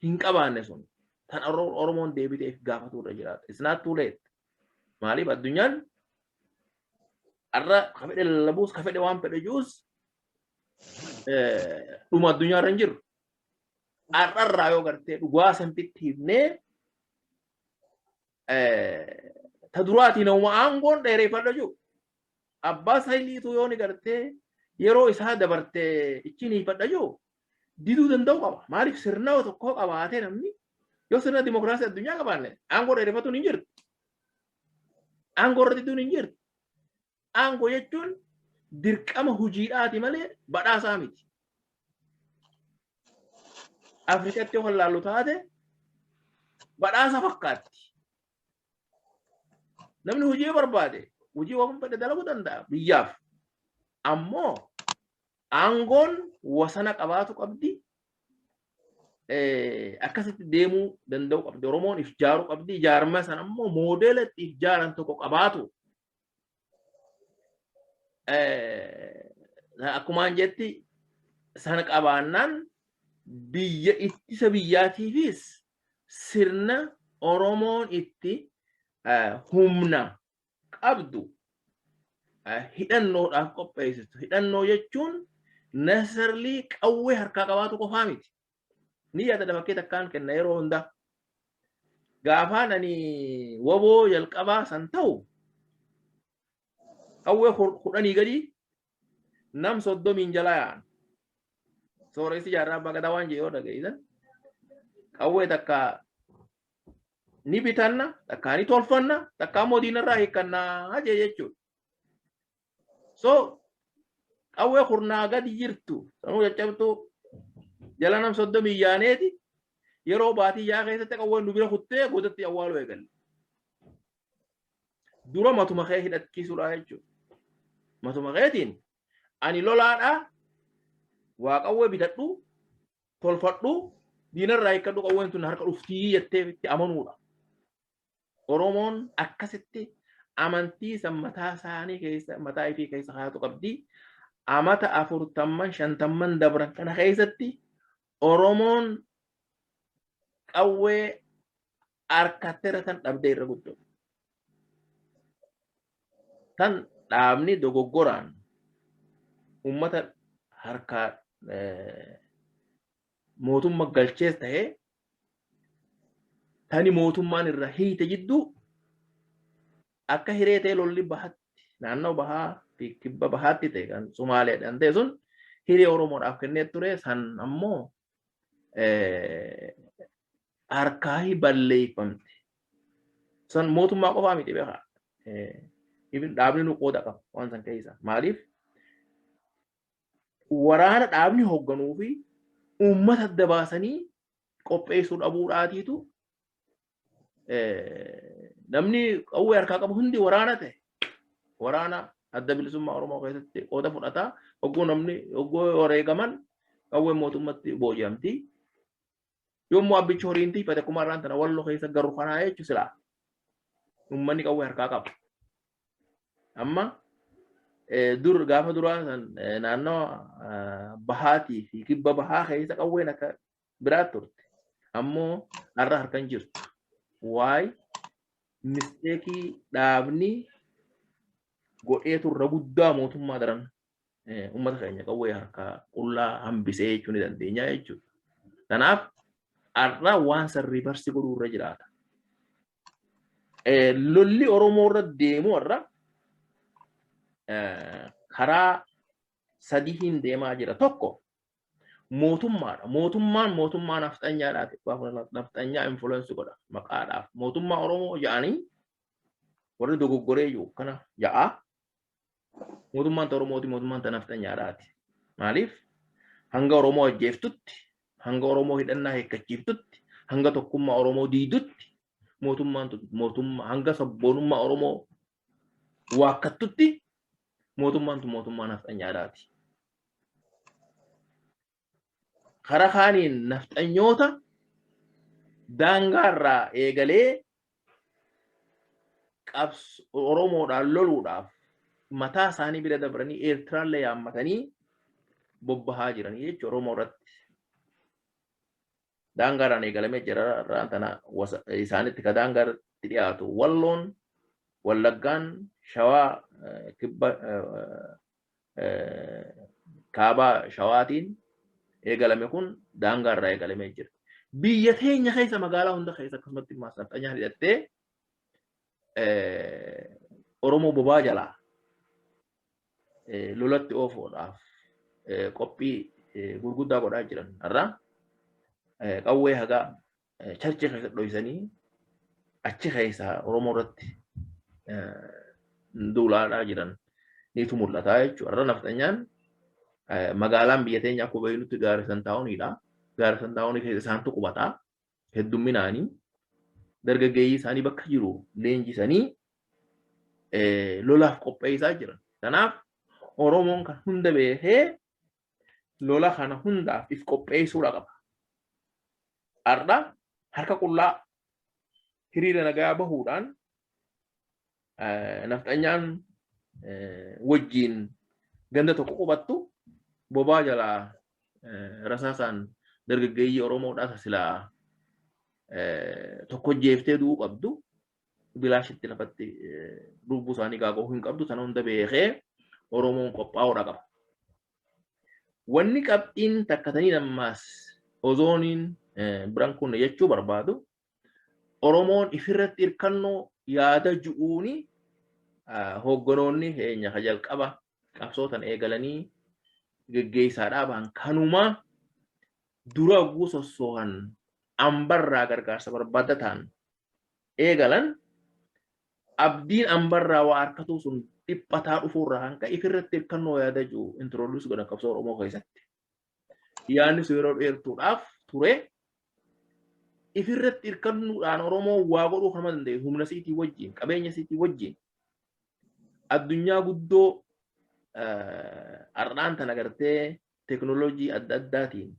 Hin qabaanne sun. Tan Oromoon deebitee if gaafatuu irra jiraata. It's not too late. Maaliif, addunyaan har'a ka fedhe lallabuus, ka fedhe waan fedhe juus, dhuma addunyaa irra hin jiru. Har'arraa yoo gartee dhugaa santitti himnee, ta duraatii nama aangoon dheereeffadha jiru. Abbaa saayiliitu yoo ni gartee yeroo isaa dabartee ichiin hiifadha jiru diduu danda'u qaba. Maaliif, sirna tokko qabaatee namni Yoo sirna dimokiraasii addunyaa qabaanne aangoo dheereffatuun hin jirtu. Aangoo irra didduun hin jirtu. Aangoo jechuun dirqama hojiidhaati malee badhaasaa miti. Afrikatti yoo laallu taate badhaasa fakkaatti. Namni hojii barbaade hojii waan fedhe dalaguu danda'a biyyaaf. Ammoo aangoon wasana qabaatu qabdi. Akkasitti deemuu danda'u qabdi. Oromoon if ijaaruu qabdi. Ijaarma sana ammoo moodeela itti if ijaaran tokko qabaatu. Akkumaan jetti sana qabaannaan biyya ittisa biyyaatiifis sirna Oromoon itti humna qabdu hidhannoodhaaf qopheessitu. Hidhannoo jechuun necessarily qawwee harkaa qabaatu qofaa miti. Ni yaadadha, fakkii takkaan kenna yeroo hundaa. Gaafaan ani woboo jalqabaa san ta'u qawwee 10 gadi nam 30n jala yaa'an. Sooressi Jaarraa Abbaa Gadaa waan jedhe yoo dhageessan, qawwee takka ni bitanna, takka ni tolfanna, takka immoo diinarraa hiikkannaa jee jechuudha. So qawwee 10 gadi jirtu sanuu caccabtuu jala nam 30 yaaneeti yeroo baatii 6 keessatti qawween nu bira kuttee godatti awwaaluu eegalle. Dura matuma kee hidhachiisuudha jechuudha. Matuma keetiin ani lolaadhaa, waa qawwee bitadhu, tolfadhu, diinarraa hiikkadhu, qawween tun harka dhuftii jettee itti amanuudha. Oromoon akkasitti amantii san mataa isaanii keessa, mataa ifii keessa kaa'atu qabdi. Amata 40 50n dabran kana keessatti Oromoon qawwee harkatteera tan dhabdee irra guddoo. Tan dhaabni dogoggoraan uummata harkaa mootummaa galchees ta'ee tani mootummaan irra hiite jidduu akka hiree ta'e lolli bahatti, naannoo bahaa fi kibba bahaatti ta'e kan Somaaliyaadhaan ta'e sun hiree Oromoodhaaf kennee ture. San ammoo harkaa balleeffamte. San mootummaa qofaa miti beekaa. Ibin dhaabni nu qooda qaba waan san keessa. Maaliif, waraana dhaabni hoogganuu fi uummata adda baasanii qopheessuu dhabuudhaatiitu namni qawwee harkaa qabu hundi waraana ta'e. Waraana Adda Bilisummaa Oromoo keessatti qooda fudhataa, hogguu namni hogguu wareegaman qawwee mootummatti booji'amti. Yommuu abbichi horiin tiifate akkuma irraan tana Walloo keessa garu kanaa jechu silaa uummanni qawwee harkaa qaba. Amma dur gaafa duraa san naannoo bahaatii fi kibba bahaa keessa qawween akka biraa turte. Ammoo har'a harkan jirtu. Waay mistake dhaabni godhee turra guddaa mootummaa daran uummata keenya qawwee harkaa qullaa hambisee jechuu ni dandeenya jechuudha. Kanaaf har'a waan san reverse godhuu irra jiraata. Lolli Oromoo irra deemu har'a karaa sadiitiin deemaa jira. Tokko mootummaadha. Mootummaan mootummaa nafxanyaadhaati. Nafxanyaa influence godha maqaadhaaf. Mootummaa Oromoo ja'anii warri dogoggoree jiru kana ja'a. Mootummaan ta Oromooti, mootummaan ta nafxanyaadhaati. Maaliif, hanga Oromoo ajjeeftutti, hanga Oromoo hidhannaa hiikkachiiftutti, hanga tokkummaa Oromoo diidutti mootummaan tun mootummaa, hanga sabboonummaa Oromoo waakkattutti mootummaan tun mootummaa nafxanyaadhaati. Karaa kaaniin nafxanyoota daangaarraa eegalee qabs Oromoodhaan loluudhaaf mataa isaanii bira dabranii Eertiraallee yaammatanii bobbahaa jiranii jechuudha Oromoo irratti. Daangaadhaan eegalamee jira irraan tana isaanitti ka daangaatti dhiyaatu Walloon, Wallaggaan, Shawaa kibba, kaabaa Shawaatiin eegalame kun daangaarraa eegalamee jira. Biyya teenya keessa magaalaa hunda keessa akkasumatti nafxanyaan hidhattee Oromoo bobaa jalaa lolatti oofuudhaaf qophii gurguddaa godhaa jiran. Har'a qawwee hagaa Churchii keessa dhoysanii achi keessaa Oromoo irratti duulaadhaa jiran nitu mul'ata jechuudha. Har'a nafxanyaan magaalaan biyya teenya akkuma beeknutti Garrison Towniidha. Garrison Townii keessa isaantu qubata. Heddumminaanii dargaggeeyyii isaanii bakka jiru leenjisanii lolaaf qopheessaa jiran. Kanaaf Oromoon kan hunda beekee lola kana hundaaf if qopheessuudha qaba. Har'a harka qullaa hiriira nagaa bahuudhaan nafxanyaan wajjiin ganda tokko qubattu bobaa jalaa rasaasaan dargaggeeyyii Oromoodhaa silaa tokko jeeftee du'uu qabdu bilaashitti lafatti lubbuu isaanii gaaga'uu hin qabdu. Sana hunda beekee Oromoon qophaa'uudha qaba. Wanni qabxiin takkatanii ammaas ozooniin biran kun jechuu barbaadu, Oromoon ifirratti hirkannoo yaada ju'uuni hoogganoonni keenya ka jalqaba qabsootan eegalanii geggeessaadhaa bahan kanuma dura oguu sossoohan ambarraa gargaarsa barbaadataan eegalan. Abdiin ambarraa waa harkatuu sun dhiphataa dhufuurraa hanga ifirratti hirkannoo yaada jiru introduce godhan qabsoo Oromoo keessatti. Yaadni sun yeroo dheertuudhaaf ture. Ifirratti hirkannuudhaan Oromoo waa godhuu kan danda'e humna siitii wajjin, qabeenya siitii wajjin, addunyaa guddoo har'aan tana gartee teekinooloojii adda addaatiin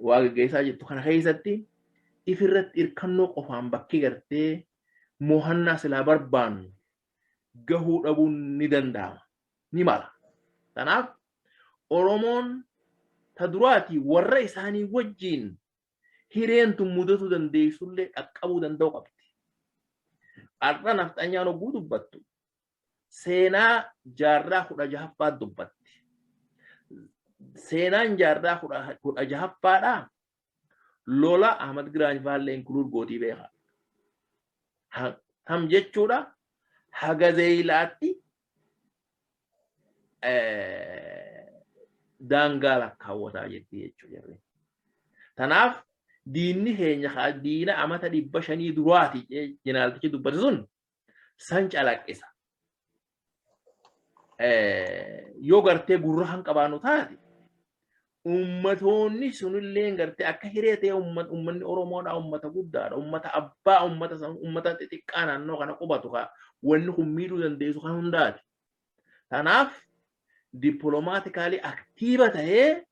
waa geggeessaa jirtu kana keessatti ifirratti hirkannoo qofaan bakki gartee mo'annaa silaa barbaannu gahuu dhabuun ni danda'ama, ni mala. Kanaaf Oromoon ta duraatii warra isaanii wajjiin hireen tun mudatuu dandeessullee dhaqqabuu danda'u qabdi. Har'a nafxanyaan hogguu dubbattu seenaa jaarraa 16ffaa dubbatti. Seenaan jaarraa 16ffaadhaa lola Ahmad Giraany faallee include gootii beeka. Ham jechuudha, haga Zeeyilaatti daangaa lakkaawwataa jirti jechuudha. Tanaaf diinni keenya diina amata 500 duraati jenaaltichi dubbate sun san calaqqisa. Yoo gartee gurra kan qabaannu taate, ummatoonni sunillee gartee akka hiree ta'e, uummanni Oromoodhaa uummata guddaadha, uummata abbaa, uummata xixiqqaa naannoo kana qubatu ka wanni kun miidhuu dandeessu kan hundaati. Kanaaf diplomatically active ta'ee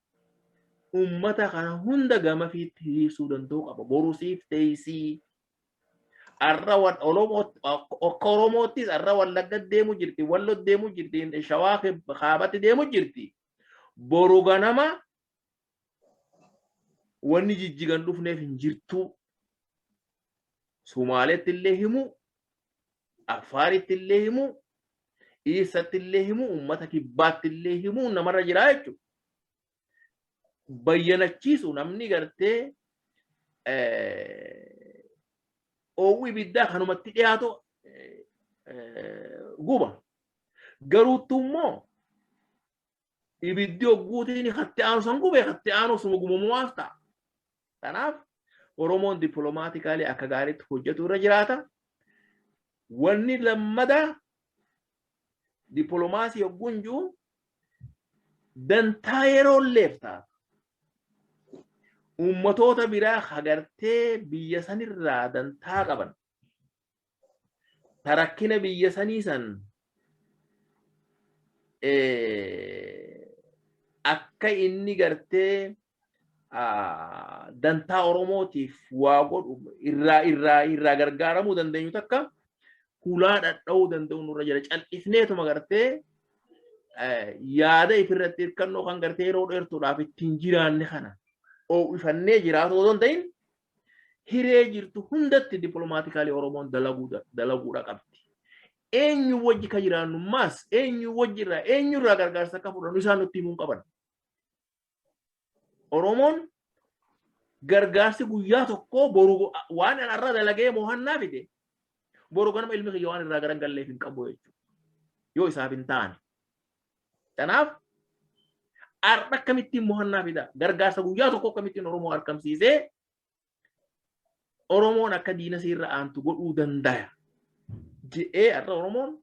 uummata kana hunda gama fiitti hiriirsuu danda'uu qaba. Boru siif teessii. Har'a akka Oromoottis har'a Wallagga deemu jirti, Wallo deemu jirti, Shawaa Kaabatti deemu jirti. Boru ganama wanni jijjigan dhufneef hin jirtu. Sumaaletti illee himu, Affaaritti illee himu, Eessatti illee himu, uummata kibbaatti illee himu namarra jira jechuudha. Bayyanachiisu namni gartee oowwi ibiddaa kanumatti dhiyaatu guba. Garuuttu immoo ibiddi hogguutiin hatti aanu san gube, hatti aanu suma gubamumaaf ta'a. Kanaaf Oromoon diplomatically akka gaariitti hojjetu irra jiraata. Wanni lammadaa dippiloomaasii hogguun jiru dantaa yeroolleef taata. Uummatoota biraa hagartee biyya sanirraa dantaa qaban, tarakkina biyya sanii san akka inni gartee dantaa Oromootiif waa godhu irraa gargaaramuu dandeenyu takka hulaa dhadha'uu danda'u nurra jira. Cal'ifneetuma gartee yaada ifirratti hirkannoo kan gartee yeroo dheertuudhaaf ittiin jiraanne kana oo'ifannee jiraatu osoo hin ta'in, hiree jirtu hundatti diplomatically Oromoon dalaguudha qabdi. Eenyu wajji ka jiraannu maas, eenyu wajji irraa, eenyu irraa gargaarsa akka fudhannu isaan nutti himuu qaban. Oromoon gargaarsi guyyaa tokko boru waan har'a dalagee mo'annaa fide, boru ganama ilmi kiyya waan irraa garagalleef hin qabu jechuudha. Yoo isaaf hin taane. Kanaaf Har'a akkamittiin mo'annaa fida? Gargaarsa guyyaa tokko akkamittiin Oromoo argamsiisee Oromoon akka diina siirra aantu godhuu danda'a jedhee har'a Oromoon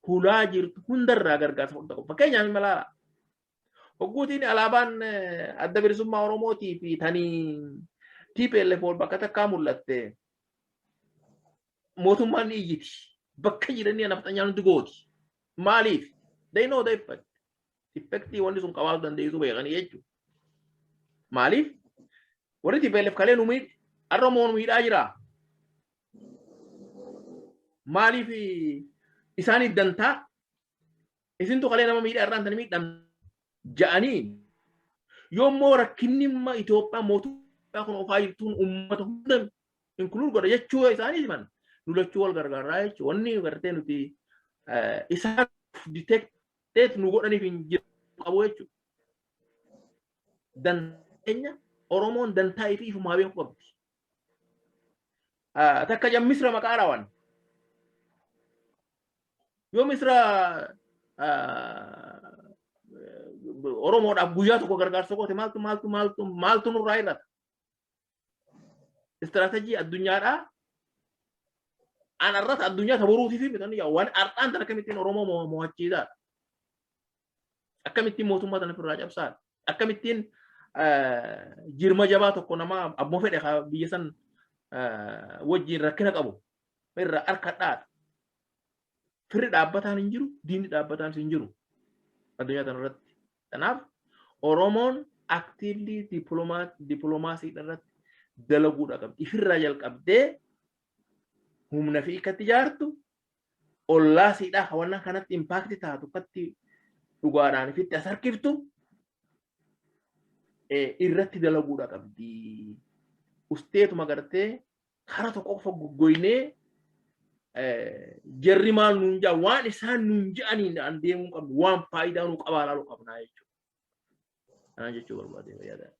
hulaa jirtu hundarraa gargaarsa fudhata qabu. Fakkeenyaaf malaala. Hogguutiin alaabaan Adda Bilisummaa Oromootii fi tanii TPLF wal bakka takkaa mul'atte, mootummaan ni iyyiti. Bakka jiranii nafxanyaan hundi gooti. Maaliif? They know the effect. Effectii wanni sun qabaatu dandeessu beekanii jechuudha. Maaliif? Warri TPLF kalee nu miidhe, har'a immoo nu miidhaa jira. Maaliif isaaniif dantaa isintu kalee nama miidhaa irraan tani miidham ja'anii yoommoo rakkinni imma Itoophiyaa mootummaa kun ofaa jirtuun uummata hunda include godha jechuu isaanii himan, nu lachuu wal gargaaraa jechuudha. Wanni gartee nuti isaan detect nu godhaniif hin jiru qabu jechuudha. Danteenya Oromoon dantaa ifii ifumaa beekuu qabdi. Takka jan Misra maqaa dhaawan. Yoo Misra Oromoodhaaf guyyaa tokko gargaarsa goote, maaltu maaltu maaltu maaltu nurraa hir'ata? Istiraatejii addunyaadhaa an arrata addunyaa ta boruutiif mitan yaa waan ardhaan tan akkamittiin Oromoo mo'achiisaadha. Akkamittiin mootummaa tana ofirraa cabsaadha. Akkamittiin jirma jabaa tokko nama ammoo fedhe biyya san wajjin rakkina qabu irraa harkadhaadha. Firri dhaabbataan hin jiru, diinni dhaabbataan hin jiru addunyaa kana irratti. Kanaaf Oromoon actively dippiloomaasii irratti dalaguudha qabdi. Ifirraa jalqabdee humna fi ikkatti ijaartu, ollaa siidhaa hawannaa kanatti impact taatu akkatti dhugaadhaan ifitti as harkiftu irratti dalaguudha qabdi. Usteetuma gartee kara tokko qofa goggoynee jarri maal nuun jaa, waan isaan nuun ja'aniin an deemuu qabnu, waan faayidaa nuu qabaa laaluu qabnaa jechuudha. Kanaan jechuu barbaade, fayyadaa.